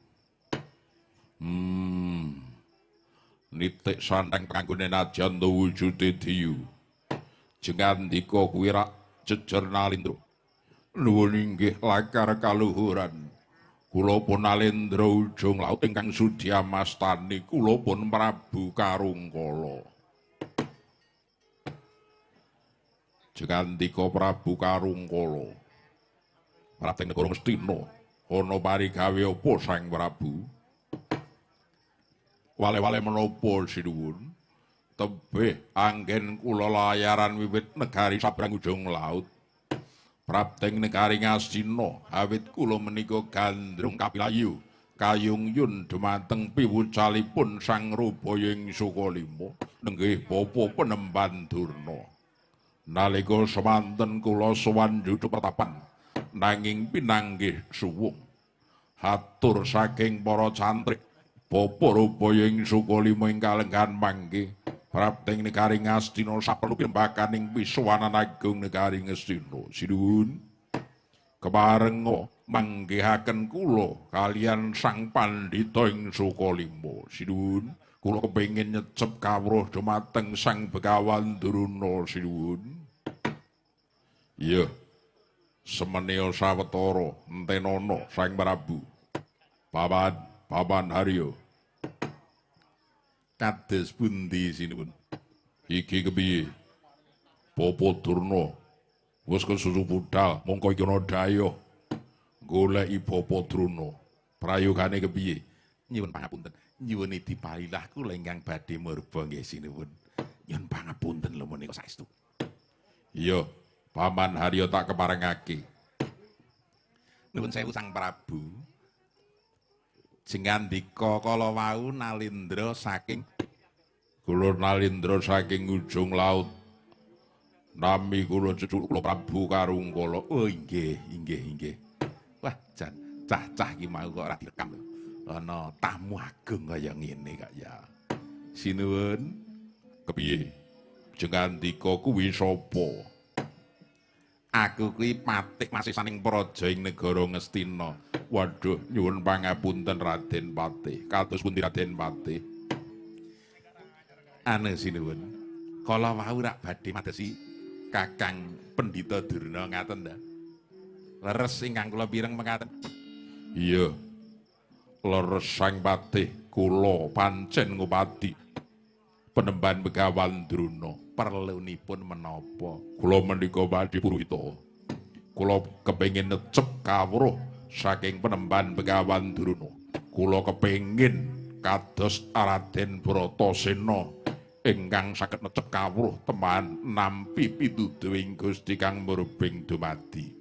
Nitik sandang kanggone najan wujude diyu jengandika kuwi rak jejer nalindra. Nuwun inggih lakar kaluhuran. Kula pun Nalendra ujung laut ingkang sudi amastani kula pun Prabu Karungkala. Jengandika Prabu Karungkala, Praten negara Ngastina ana parigawe apa Sang Prabu? Wale-wale menapa sinuwun? Tebih anggen kula layaran wiwit negari sabrang ujung laut. Prapteng negari Ngastina awit kula menika gandrung kapilayu kayung yun dumateng piwucalipun Sang Rubaya ing Sukalima nenggih Bapa Penemban Durna. Nalika semanten kula sowan yuda pertapan nanging pinanggih suwung. Hatur saking para cantrik Bapa Rubaya ing Sukalima ing kalenggahan mangke prapteng negari Ngastina saperlu pinembakaning pisuwanan agung negari Ngastina. Sinuwun keparenga manggihaken kula kaliyan Sang Pandhita ing Sukalima. Sinuwun kula kepengin nyecep kawruh dumateng Sang Begawan Durna. Sinuwun. Iya, semenea sawetara entenana Sang Prabu. Paman, Paman Haryo. Kados pundi sinuwun? Iki kepiye? Bapa Durna wis kesusu budal mongko iki ana dayoh goleki Bapa Drona. Prayogane kepiye? Nyuwun pangapunten. Nyuwun dipalilah kula ingkang badhe murba nggih sinuwun. Nyuwun pangapunten lho menika saestu. Iya, Paman Haryo tak keparengake. Nuwun sewu Sang Prabu. Jengandika kala wau Nalindra saking kula Nalindra saking ujung laut. Nami kula cucu kula Prabu Karungkala. Oh inggih, inggih, inggih. Wah, jan cah-cah iki mau kok ora direkam lho. Ana tamu agung kaya ngene kok ya. Sinuwun. Kepiye? Jengandika kuwi sapa? Aku kuwi patik masisaning praja ing negara Ngastina. Waduh, nyuwun pangapunten Raden Patih. Kados pundi Raden Patih? Anu sinuwun. Kala wau rak badhe madesi Kakang Pendhita Durna ngaten ta? Leres ingkang kula pireng mekaten. Iya. Leres Sang Patih, kula pancen ngupadi Penemban Begawan Drona. Perlunipun menapa? Kula menika badhe puruhita. Kula kepengin necep kawruh saking Penemban Begawan Drona. Kula kepengin kados Raden Bratasena ingkang saged necep kawruh teman nampi pituduhing Gusti kang murbeng dumadi.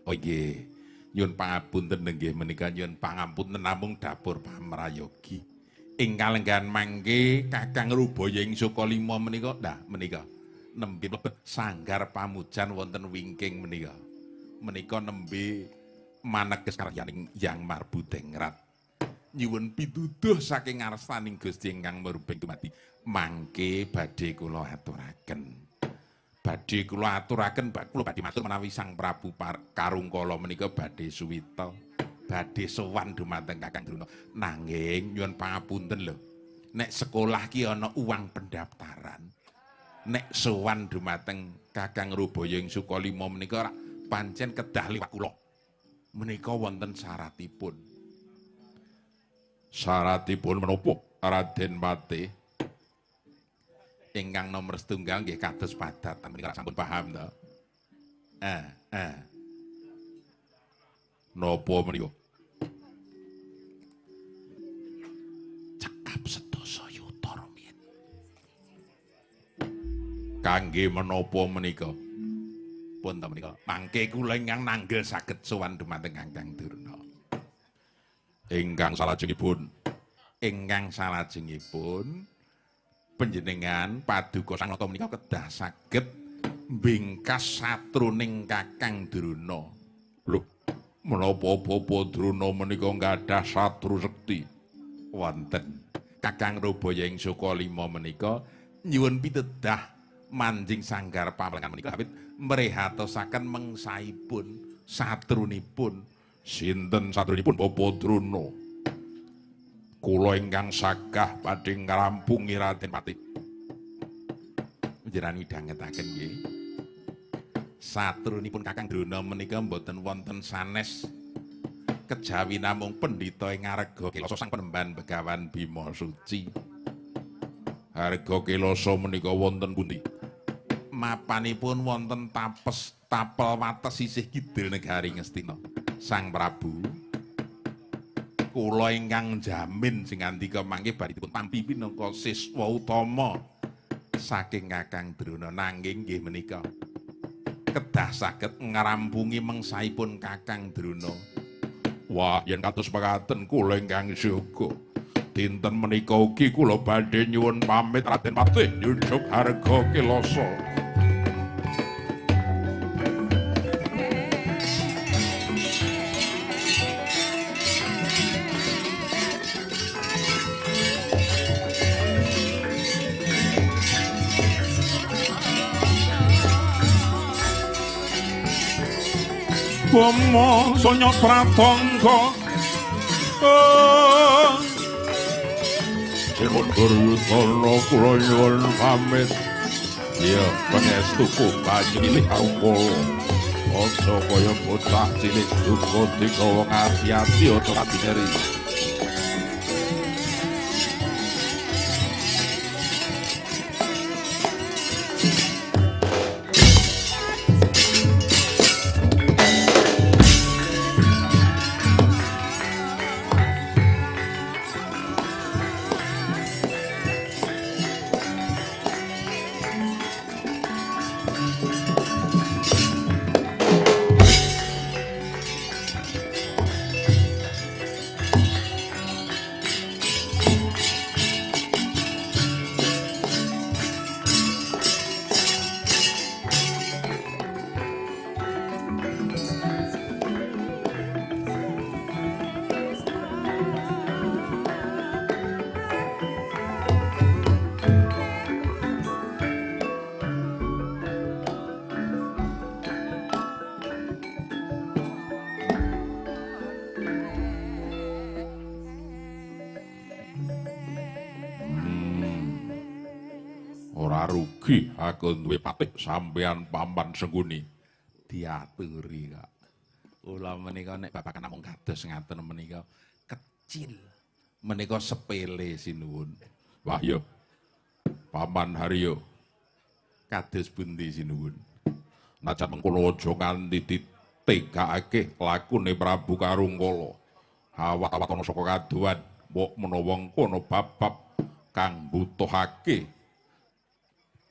Oh nggih, nyuwun pangapunten nggih menika nyuwun pangapunten namung dapur pamrayogi. Ing kalenggahan mangke Kakang Rubaya ing Sukalima menika nah menika nembe mlebet sanggar pamujan wonten wingking menika. Menika nembe maneges karyaning Yang Marbudengrat. Nyuwun pituduh saking ngarsaning Gusti ingkang murbeng dumadi. Mangke badhe kula aturaken. Badhe kula aturaken kula badhe matur menawi Sang Prabu Karungkala menika badhe suwita. Badhe sowan dumateng Kakang Drona. Nanging nyuwun pangapunten lho. Nek sekolah ki ana uang pendaftaran. Nek sowan dumateng Kakang Rubaya ing Sukalima menika pancen kedah liwat kula. Menika wonten syaratipun. Syaratipun menapa Raden Patih? Ingkang nomor setunggal nggih kados padatan menika sampun paham to? Napa menika? Cekap sedasa yuta rumiyin. Kangge menapa menika? Pun ta menika. Mangke kula ingkang nanggel saged sowan dumateng Kakang Durna. Ingkang salajengipun panjenengan paduka Sang Nata menika kedah saged mbingkas satruning Kakang Drona. Lho, menapa Bapa Drona menika nggadhah satru sekti? Wonten. Kakang Rubaya ing Sukalima menika nyuwun pitedah manjing sanggar pamlengan menika awit mrehatosaken mengsaipun satrunipun. Sinten satrunipun Bapa Drona? Kula ingkang sagah badhe ngrampungi Raden Patih. Panjenengan midhangetaken nggih. Satrunipun Kakang Drona menika mboten wonten sanes kejawi namung pendhita ing Arga Kelasa Sang Penemban Begawan Bima Suci. Arga Kelasa menika wonten pundi? Mapanipun wonten tapes tapel wates sisih kidul negari Ngastina. Sang Prabu, kula ingkang jamin sing ngandika mangke badhe dipun tampi minangka siswa utama Saking Kakang Drona nanging nggih menika kedah saged ngrampungi mengsaipun Kakang Drona. Wah, yen kados mekaten kula ingkang siaga. Dinten menika ugi kula badhe nyuwun pamit Raden Patih nyujuk harga kilasa. Bama sonya pratangga Sinuwun Duryudana kula nyuwun pamit. Iya, pangestuku banyu Arungkala. Aja kaya bocah cilik duka digawa ati-ati aja kadineri. Rugi aku duwe patih sampean paman Sengkuni diaturi kok. Kula menika nek babagan namung kados ngaten menika kecil menika sepele sinuwun. Wah iya. Paman Haryo kados pundi sinuwun? Najan mengkono aja nganti ditegakake lakune Prabu Karungkala. Awat-awat ana saka kadohan mbok menawa engko ana bab-bab kang mbutuhake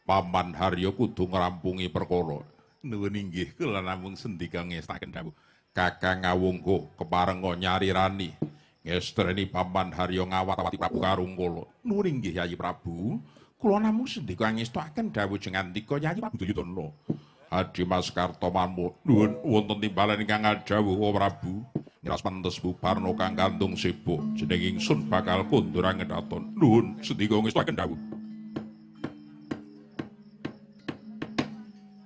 Paman Haryo kudu ngrampungi perkara. Nuwun inggih kula namung sendika ngestaken dawuh. Kakang Awungga keparenga nyarirani ngestreni Paman Haryo ngawat-awati Prabu Karungkala. Nuwun inggih Yayi Prabu, kula namung sendika ngestaken dawuh jengandika Yayi Prabu Duryudana. Adimas Kartomanmo nuwun wonten timbalan ingkang adhawuh Prabu. Ngiras pantes bubarna kang kantung sibuk jeneng ingsun bakal kondur angedaton. Nuwun sendika ngestaken dawuh.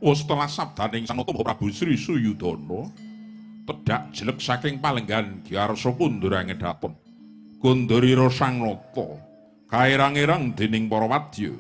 Setelah sabdaning Sang Nata Prabu Sri Suyudana tedhak jelek saking palenggan Gyarsa kundurange daton. Kundurira Sang Nata kaerang-erang dening para wadya.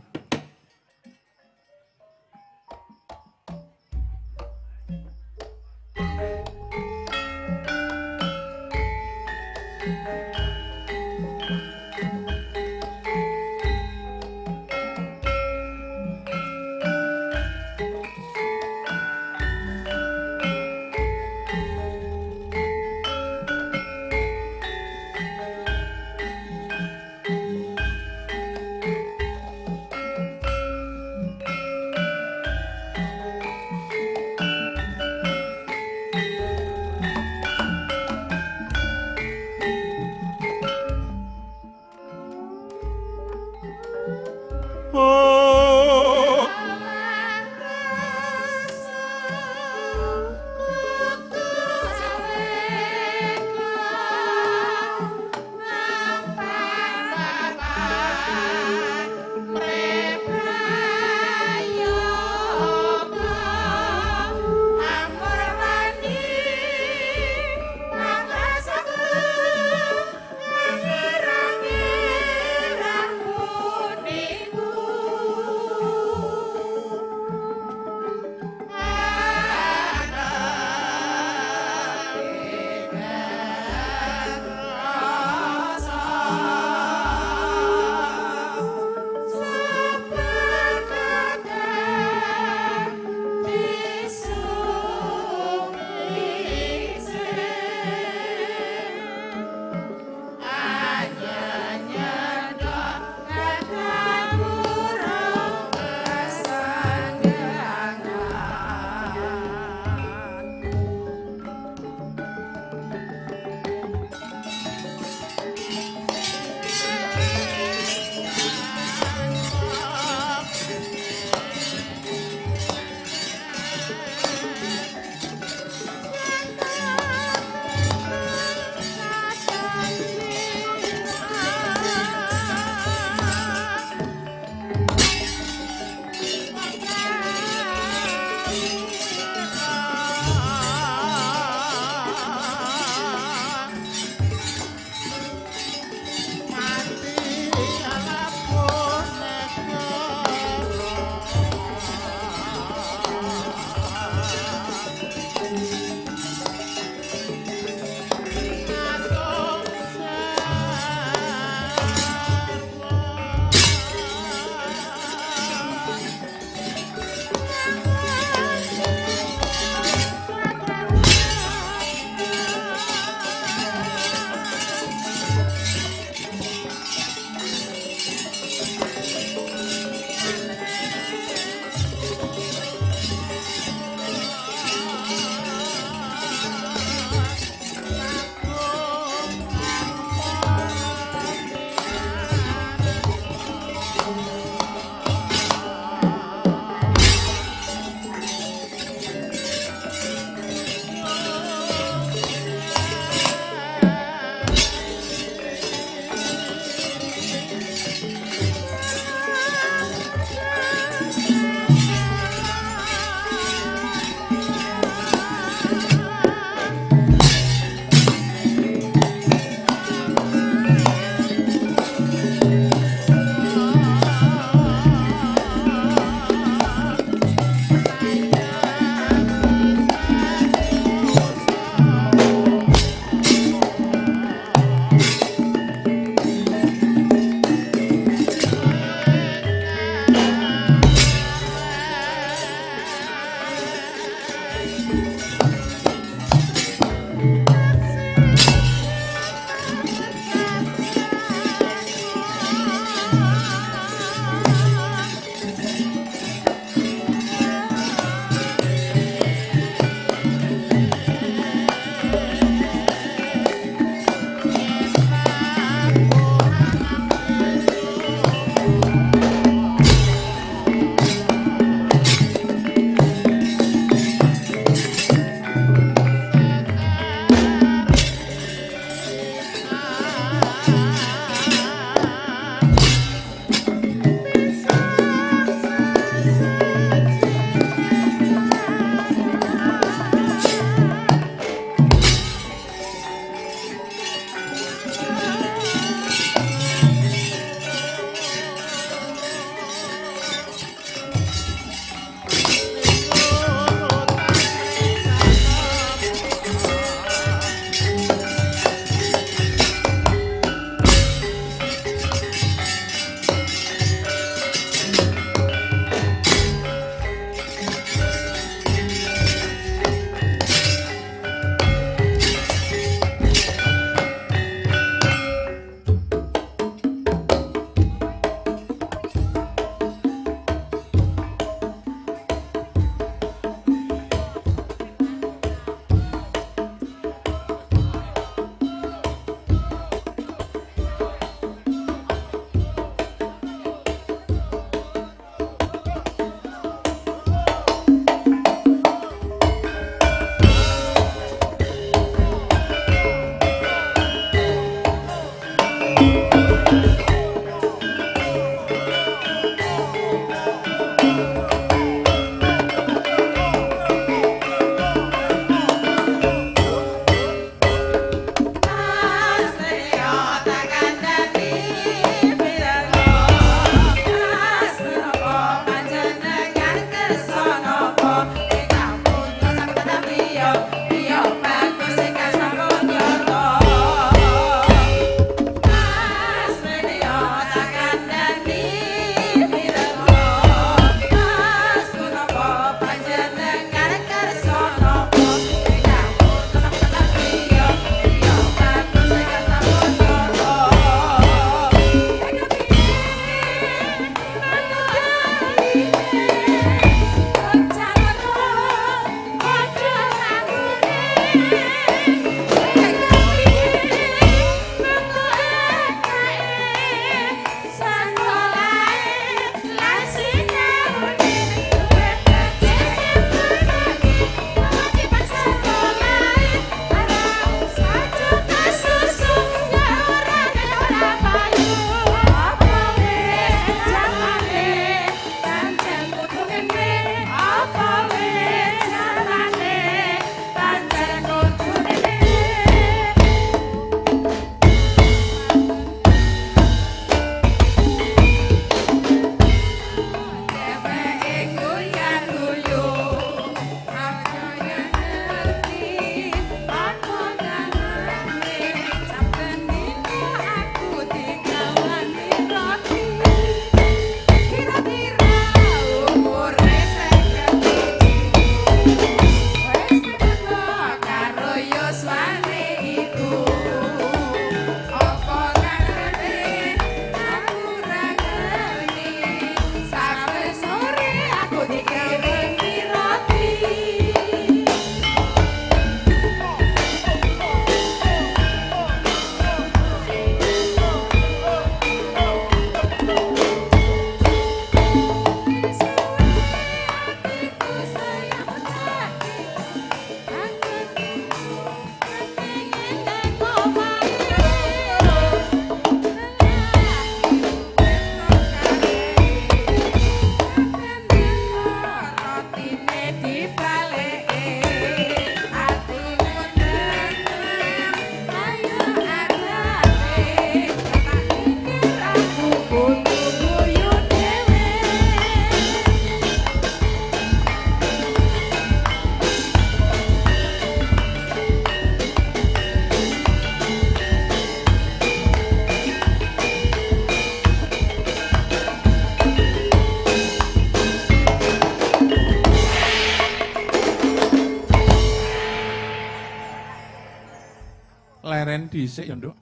Leren dhisik ya, Nduk.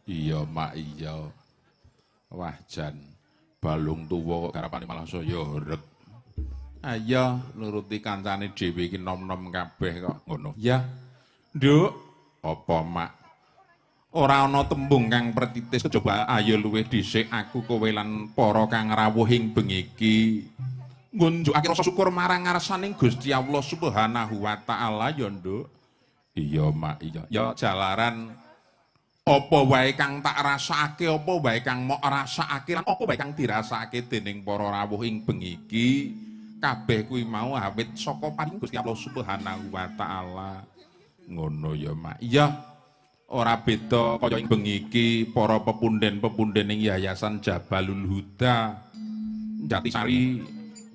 Iya, Mak, iya. Wah, jan balung tuwa kok garapane malah saya horeg. Ayo nuruti kancane dhewe iki nom-nom kabeh kok ngono. Ya. Nduk, apa, Mak? Ora ana tembung kang pertitis coba ayo luwih dhisik aku kowe lan para kang rawuh ing bengi iki. Ngunjukake rasa syukur marang ngarsaning Gusti Allah Subhanahu wa taala ya, Nduk. Iya, Mak, iya. Ya jalaran apa wae kang tak rasakake, apa wae kang mok rasakake lan apa wae kang dirasakake dening para rawuh ing bengi iki, kabeh kuwi mau awit saka paring Gusti Allah Subhanahu wa taala. Ngono ya, Mak. Iya. Ora beda kaya ing bengi iki para pepunden-pepunden ing Yayasan Jabalul Huda Jatisari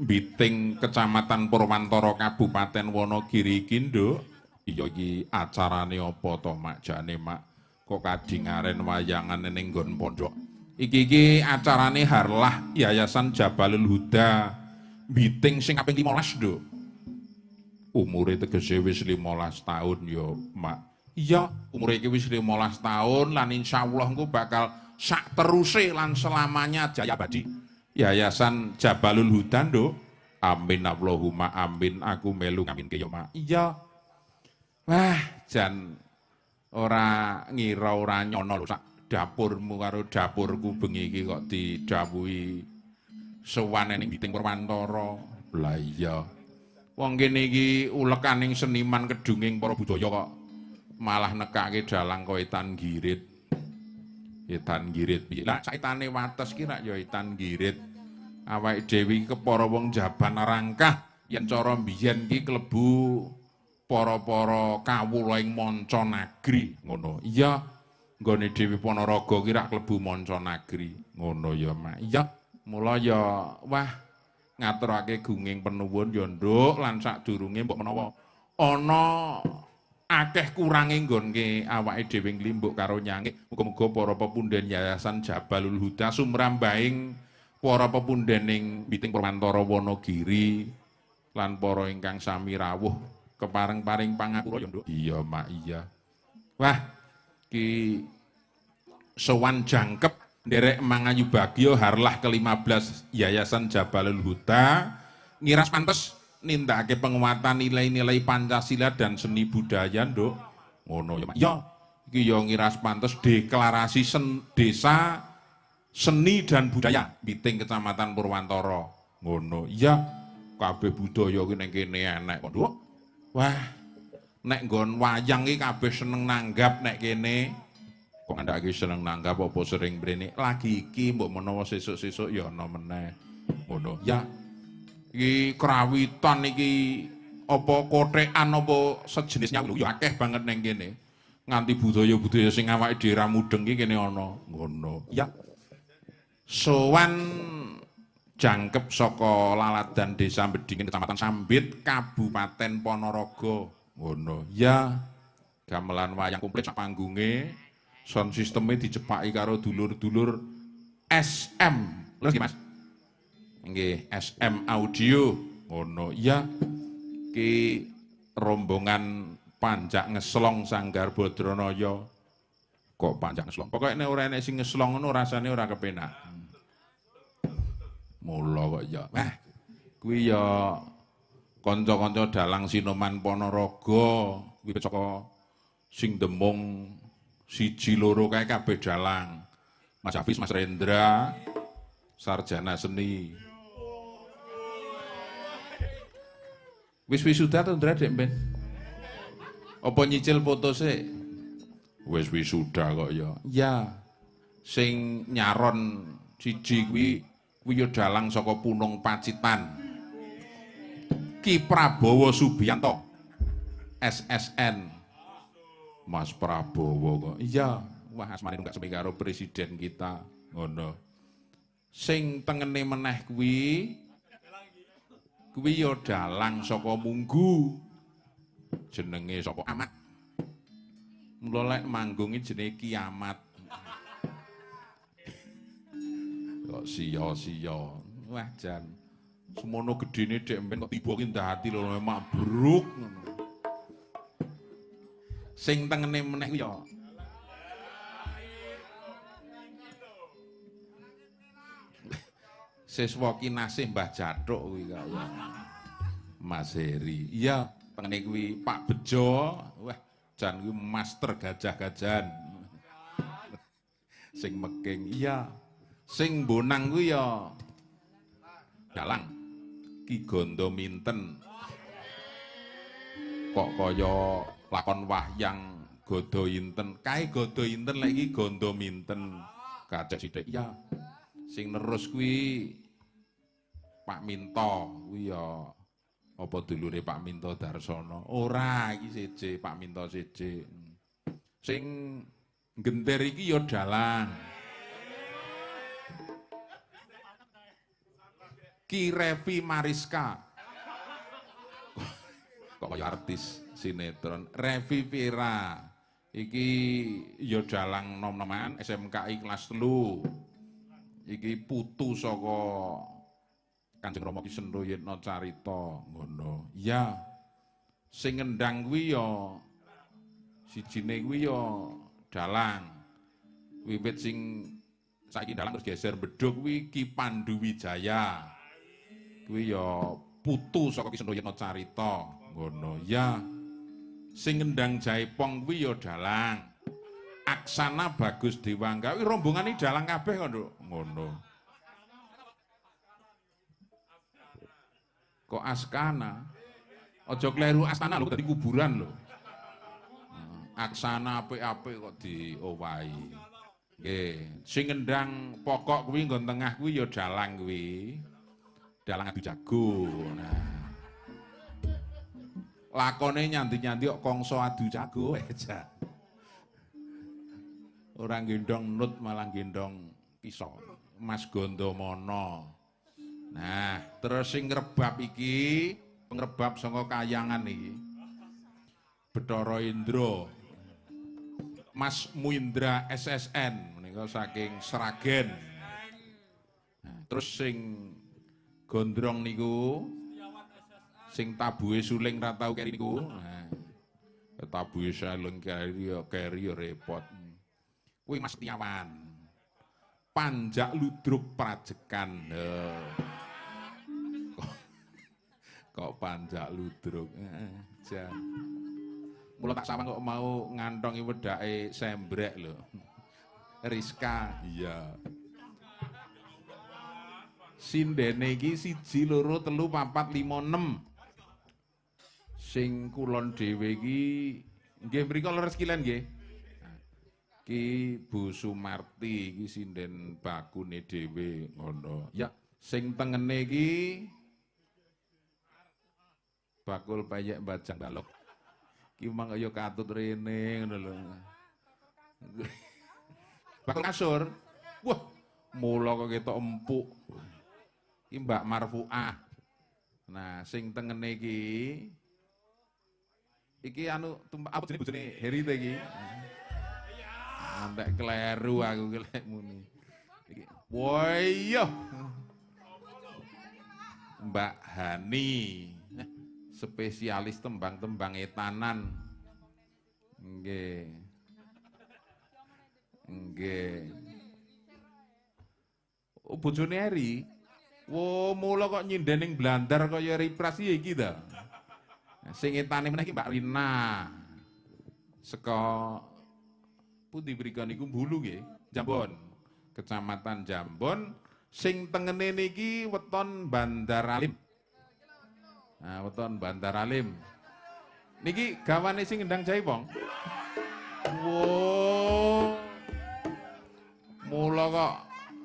Biting Kecamatan Purwantara Kabupaten Wonogiri iki, Nduk. Iya iki acarane apa to, Mak? Jane, Mak, kok kadingaren wayangane ning nggon pondok. Iki iki acarane Harlah Yayasan Jabalul Huda Biting sing kaping 15, Nduk. Umure tegese wis 15 tahun ya, Mak. Iya, umure iki wis 15 tahun lan insyaallah engko bakal sak teruse lan selamanya jaya abadi. Yayasan Jabalul Huda, Nduk. Amin Allahumma amin. Aku melu ngaminke ya, Mak. Iya. Wah, jan ora ngira ora nyono lho sak dapurmu karo dapurku bengi iki kok didhawuhi sowan ning Biting Purwantara. Lah iya. Wong kene iki ulekaning seniman kedunging para budaya kok malah nekake dalang kaya Etan Girit. Etan Girit piye? Lah saitane wates ki rak ya Etan Girit. Awake dhewe iki kepara wong Jaban Rangkah yen cara mbiyen ki klebu para-para kawula ing manca nagri ngono. Iya, nggone dhewe Ponorogo ki rak klebu manca nagri. Ngono ya, Mak. Iya, mula ya wah ngaturake gunging penuwun ya, Nduk, lan sadurunge mbok menawa ana akeh kurange nggonke awake dhewe nglimbuk karo nyangik. Muga-muga para pepunden Yayasan Jabalul Huda sumrambahing para pepunden ing Biting Purwantara Wonogiri lan para ingkang sami rawuh kepareng-paring pangapura ya, Nduk. Iya, Mak, iya. Wah, ki sowan jangkep nderek mangayu bagya Harlah ke-15 Yayasan Jabalul Huda ngiras pantes nindakake penguatan nilai-nilai Pancasila dan seni budaya, Nduk. Ngono ya, Mas. Ya, iki ya ngiras pantes deklarasi desa seni dan budaya Biting Kecamatan Purwantara. Ngono. Ya, kabeh budaya ki ning kene enek kok, Nduk. Wah, nek nggon wayang iki kabeh seneng nanggap nek kene. Kok ngandhake seneng nanggap apa sering mrene? Lagi iki mbok menawa sesuk-sesuk ya ana meneh. Ngono. Ya. Iki krawitan iki apa kothekan apa sejenisnya lho ya akeh banget ning kene. Nganti budaya-budaya sing awake dhewe ra mudeng iki kene ana. Ngono. Ya. Sowan jangkep saka Laladan Desa Bedingin Kecamatan Sambit Kabupaten Ponorogo. Ngono. Ya. Gamelan wayang komplit sak panggunge, sound sisteme dicepaki karo dulur-dulur SM. Lho nggih, Mas. Nggih, SM Audio. Ngono. Ya. Ki rombongan Panjak Ngeslong Sanggar Badranaya. Kok Panjak Ngeslong? Pokoke nek ora enek sing ngeslong ngono rasane ora kepenak. Mula kok ya. Wah, kuwi ya kanca-kanca dalang Sinoman Ponorogo, kuwi saka sing demung siji loro kae kabeh dalang. Mas Hafiz, Mas Rendra, sarjana seni. Wis wisuda to, Ndra, Dek Ben? Apa nyicil foto sik? Wis wisuda kok ya. Ya. Sing nyaron siji kuwi kuwi ya dalang saka Punung Pacitan. Ki Prabowo Subianto SSN. Mas Prabowo kok. Iya, wah asmane nggak semi karo presiden kita. Ngono. Sing tengene meneh kuwi kuwi ya dalang saka Munggu. Jenenge sapa? Amat. Mula lek manggung iki jenenge Kiamat. Kok sia-sia. Wah jan. Semono gedene dek mben kok tiba ki ndati lho mak bruk ngono. Sing tengene meneh kuwi ya siswa kinasih Mbah Jathuk kuwi kaya Mas Heri. Iya, tengene kuwi Pak Bejo. Wah, jan kuwi master gajah-gajahan. Sing meking. Iya. Sing bonang kuwi ya dalang Ki Gondo Minten. Kok kaya lakon wayang Godo Inten. Kae Godo Inten lek iki Gondo Minten. Kacek sithik. Iya. Sing nerus kuwi Pak Minto kuwi ya apa dulure Pak Minto Darsono? Ora, iki seje, Pak Minto seje. Sing genter iki ya dalang. Ki Revi Mariska. Kok kaya artis sinetron. Revi Vera. Iki ya dalang nom-noman SMKI kelas 3. Iki putu saka Kanjeng Rama Ki Sendhoyitna Carita. Ngono. Ya. Sing ngendang kuwi ya sijine kuwi ya dalang. Wiwit sing saiki dalang terus geser bedhug kuwi Ki Pandu Wijaya. Kuwi ya putu saka Ki Sendhoyitna Carita. Ngono. Ya. Sing ngendang jaipong kuwi ya dalang. Aksana Bagus Dewangga. Kuwi rombongane dalang kabeh kok, Nduk. Ngono. Kok Askana? Aja kleru Astana lho, dadi kuburan lho. Aksana apik-apik kok diowahi. Nggih, sing ngendang pokok kuwi nggon tengah kuwi ya dalang kuwi. Dalang adu jago. Nah. Lakone nyandi-nyandi kok kongso adu jago aja. Ora gendong nut malah gendong pisau. Mas Gondomono. Nah, terus sing ngrebab iki, pengrebab saka kayangan iki. Bathara Indra. Mas Muindra SSN menika saking Sragen. Nah, terus sing gondrong niku sing tabuhe suling ra tau keri niku. Nah, tabuhe suling keri ya keri ya repot. Kuwi Mas Setiawan. Panjak ludruk prajekan. Kok panjak ludruk. Jan. Mula tak sawang kok mau ngantongi wedake sembrek lho. Rizka, iya. Sindene iki 1 2 3 4 5 6. Sing kulon dhewe iki nggih mriko leres kilen nggih. Ki Bu Sumarti iki sinden bakune dhewe ngono. Ya, sing tengene iki bakul peyek bajang balok. Ki mang kaya katut rene ngono lho. Bakul kasur. Wah, mula kok ketok empuk. Ki Mbak Marfuah. Nah, sing tengene iki iki anu tumpak apa jenenge bojone Heri ta iki? Antek kleru aku ki lek muni. Iki. Wah iya. Mbak Hani. Spesialis tembang-tembang etanan. Nggih. Nggih. Oh, bojone Eri. Wo, mula kok nyinden ning blandar kaya Eri Pras iki ta. Sing etane meneh iki Mbak Rina. Saka pundi mriku niku Bulu nggih, Jambon. Kecamatan Jambon. Sing tengene niki weton Bandar Alim. Nah, weton Bandar Alim. Niki gawane sing ngendang jaipong. Wo. Mula kok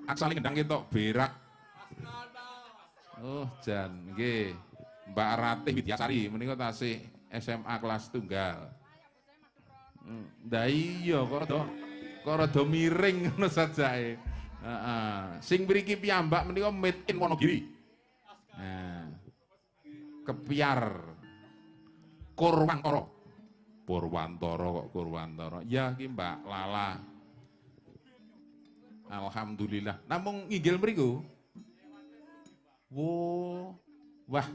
aksane ngendang ketok berak. Oh, jan nggih. Mbak Ratih Widyasari menika tasih SMA kelas tunggal. Ndah iya kok rada miring ngono sajake. Heeh. Sing mriki piyambak menika made in Wonogiri. Nah. Kepiar Kurwantara. Purwantara kok Kurwantara. Ya iki Mbak Lala. Alhamdulillah. Namung nginggil mriku. Wo. Wah.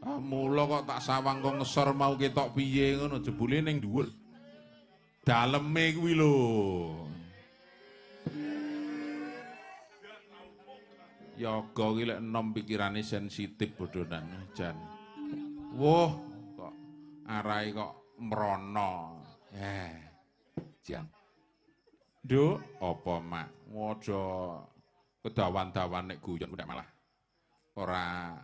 Ah, mula kok tak sawang kok ngesor mau ketok piye ngono jebule ning dhuwur. Daleme kuwi lho. Yoga ki lek enom pikirane sensitif bodhonan jan. Woh, kok arahe kok mrono. Jan. Nduk, apa mak? Aja kedawan-dawan nek guyon ndak malah ora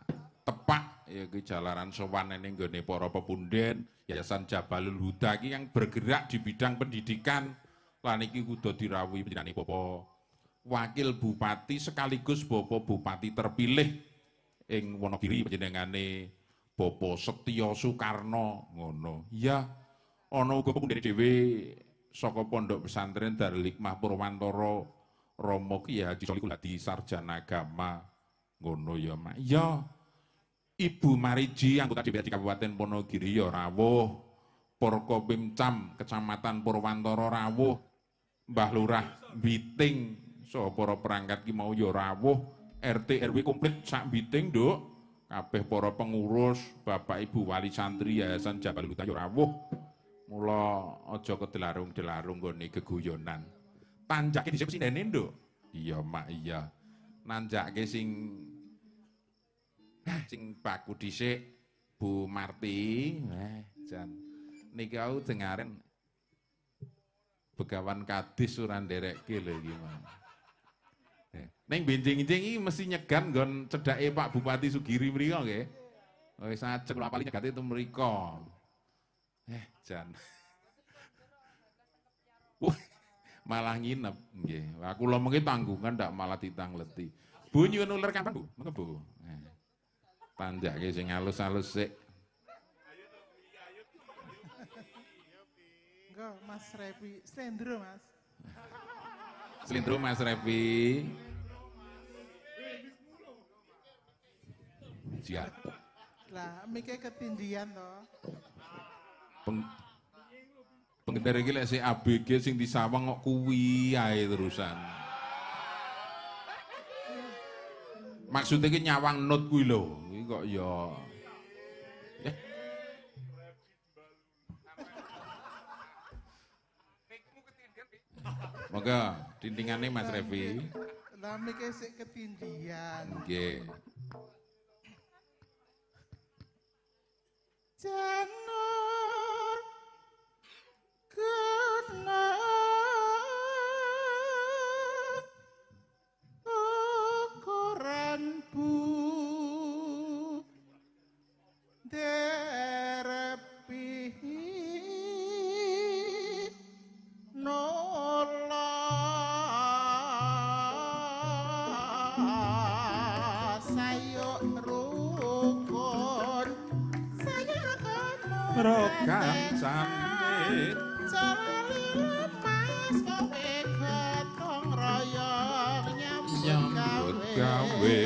tepak ya iki jalaran sowan ning nggone para pepunden Yayasan Jabalul Huda iki yang bergerak di bidang pendidikan lan iki kudu dirawuhi panjenengane Bapak Wakil Bupati sekaligus Bapak Bupati terpilih ing Wonogiri panjenengane Bapak Setio Soekarno ngono. Ya ana uga pepunden dhewe saka Pondok Pesantren Darul Hikmah Purwantara Romo Kiai Haji Sholikul Hadi Sarjana Agama ngono ya Mak. Ya Ibu Mariji anggota DPRD Kabupaten Wonogiri ya rawuh, Porkopimcam Kecamatan Purwantara rawuh, Mbah Lurah Biting saha para perangkat ki mau ya rawuh, RT RW komplit sak Biting nduk, kabeh para pengurus, bapak ibu wali santri Yayasan Jabalul Huda ya rawuh. Mula aja kedelarung-delarung nggone geguyonan. Tanjake dhisik sindene nduk. Iya Mak, iya. Nanjake sing baku dhisik Bu Marti. Jan niki aku dengaren Begawan Kadis ora nderekke lho iki mah. Ning benjing-benjing iki mesti nyegan nggon cedhake Pak Bupati Sugiri mriko nggih. Wis ajeng kula apali nyegate itu mriko. Jan. Malah nginep nggih. Lah kula mengki tanggungan ndak malah ditangleti. Bu nyuwun uler kapan Bu? Mengko Bu. Tanjake sing alus-alus sik. Engko Mas Repi, slendro Mas. Slendro Mas Repi. Siap. Lah mike ketindian to. Pengendara iki lek sik ABG sing disawang kok kuwi ae terusan. Maksudnya iki nyawang not kuwi lho. Iki kok ya. Monggo dindingane Mas Revi. Lah mike sik ketindian. Nggih. Janur kena ukuran bu derepi nola sayuk rukun sayuk Rokancane jalali lemas kowe gotong royong nyambut gawe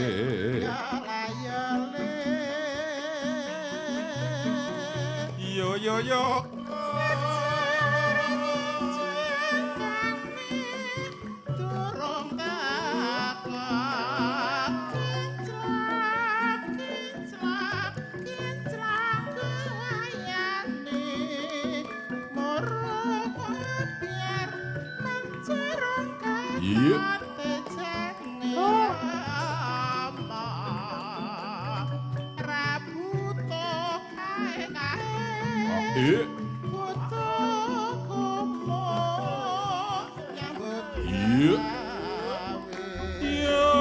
layale yo yo yo durung takok kinclak kinclak kinclak kayane moro biar mencerong Iya. katejane rama ra butuh kae-kae eh butuh kumo nyambut Iya. gawe. Yo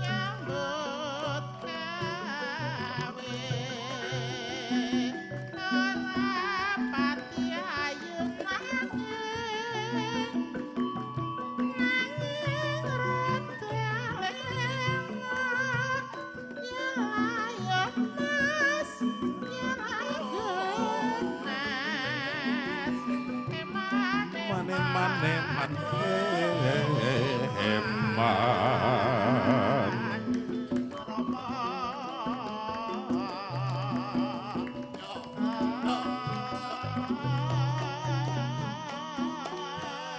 Nyambut gawe ora pati ayu nanging nanging rada lengah nyelayo mas nyelayo nas emane mane mane mane eman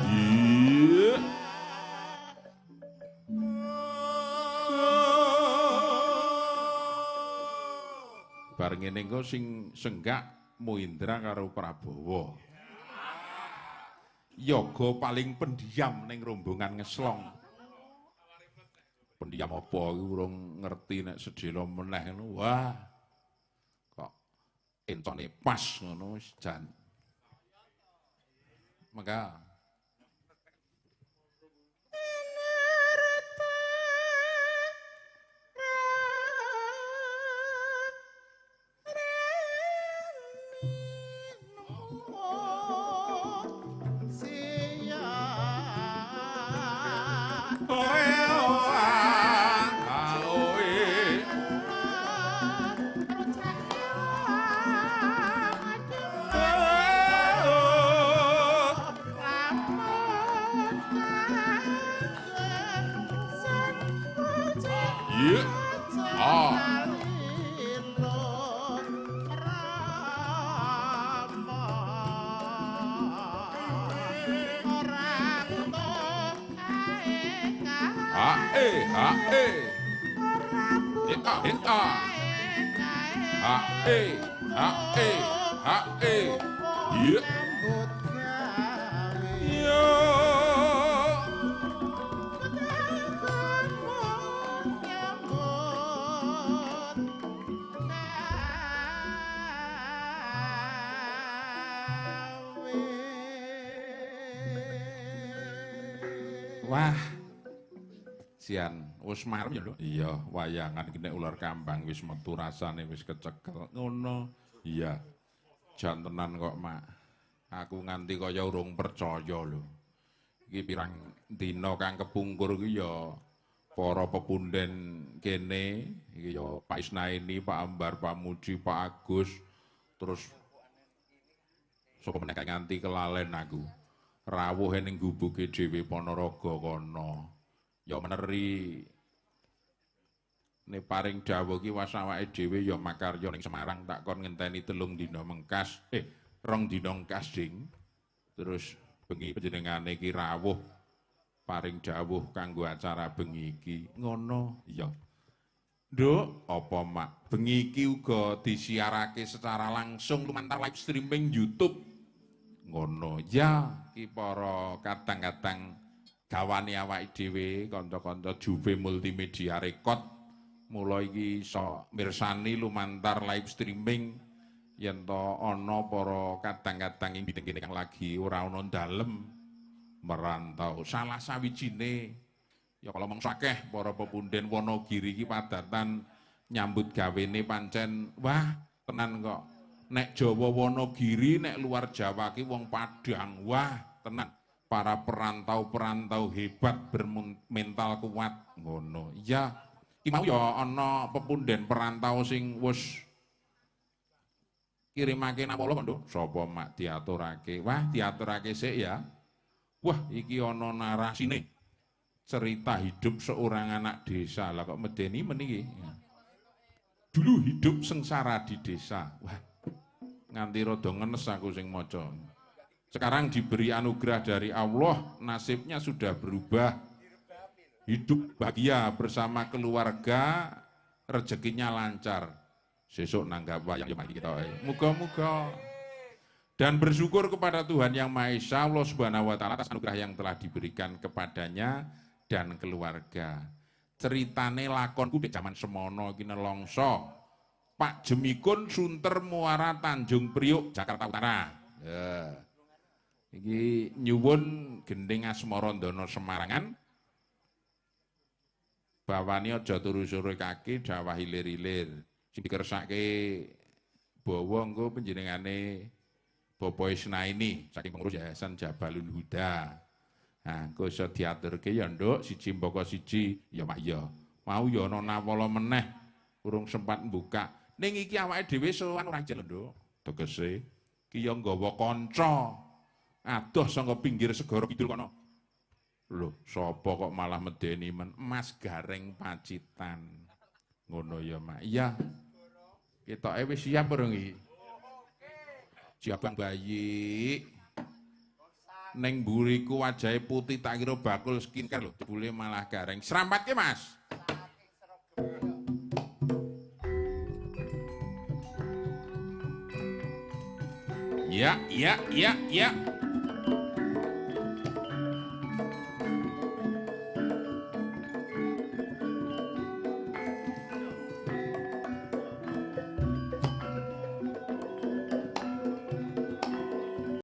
Iya. Bar ngene engko sing senggak Muindra karo Prabowo. Yoga paling pendiam ning rombongan ngeslong. Pendiam apa iki urung ngerti nek sedhela meneh ngono. Wah. Kok entone pas ngono wis jan. Maka oe oa oe Iya. Ah. A e a e e a e a a e a e a e iya yo wah sian wis marem ya lho. Iya, wayangan iki nek ular kambang wis metu rasane wis kecekel ngono. Iya. Jan tenan kok, Mak. Aku nganti kaya urung percaya lho. Iki pirang dina kang kepungkur iki ya para pepunden kene iki ya Pak Isnaini, Pak Ambar, Pak Muji, Pak Agus, terus sapa meneh nganti kelalen aku. Rawuh ning gubuke dhewe Ponorogo kono. Ya meneri ne paring dawuh ki was awake dhewe ya makarya ning Semarang tak kon ngenteni 3 dina mengkas, 2 dina engkas ding. Terus bengi panjenengane iki rawuh paring dawuh kanggo acara bengi iki. Ngono. Iya. Nduk, apa Mak? Bengi iki uga disiarake secara langsung lumantar live streaming YouTube. Ngono. Ya, iki para kadang-kadang gawane awake dhewe, kanca-kanca Juve Multimedia Record Mula iki iso mirsani lumantar live streaming yen to ana para kadang-kadang ing bidang kene kang lagi ora ana dalem merantau. Salah sawijine ya kala mangsa akeh para pepunden Wonogiri iki padatan nyambut gawene pancen wah tenan kok. Nek Jawa Wonogiri, nek luar Jawa ki wong Padang, wah tenan. Para perantau-perantau hebat bermental kuat ngono. Iya, iki mau ya ana pepunden perantau sing wis kirimake napa lho, Nduk? Sapa mak diaturake? Wah, diaturake sik ya. Wah, iki ana narasine. Cerita hidup seorang anak desa. Lah kok medeni men iki. Dulu hidup sengsara di desa. Wah, nganti rada ngenes aku sing maca. Sekarang diberi anugerah dari Allah, nasibnya sudah berubah. Hidup bahagia bersama keluarga, rezekinya lancar. Sesuk nanggap wayang ya mari kita. Muga-muga. Dan bersyukur kepada Tuhan Yang Maha Esa, Allah Subhanahu wa Ta'ala, atas anugerah yang telah diberikan kepadanya dan keluarga. Ceritane lakonku di zaman semono iki nelongso. Pak Jemikun Sunter Muara Tanjung Priok, Jakarta Utara. Ya. Iki nyuwun gending asmara ndana Semarangan. Bawane aja turu sore kaki dawah ilir-ilir. Sing dikersake bawa engko panjenengane Bapak Isnaini saking pengurus Yayasan Jabalul Huda. Nah, engko iso diaturke ya Nduk, siji mbaka siji ya Pak ya. Mau ya ana nawala meneh urung sempat mbuka. Ning iki awake dhewe sowan ora ijen lho, Nduk. Tegese ki ya nggawa kanca. Adoh saka pinggir segara kidul kono. Lho, sapa kok malah medeni men? Mas Gareng Pacitan. Ngono ya, Mak. Iya. Ketoke wis siap urung iki? Siap Bang bayi. Neng mburiku wajahe putih tak kira bakul skincare lho, jebule malah gareng. Serampatke, Mas. Ya, ya, ya, ya.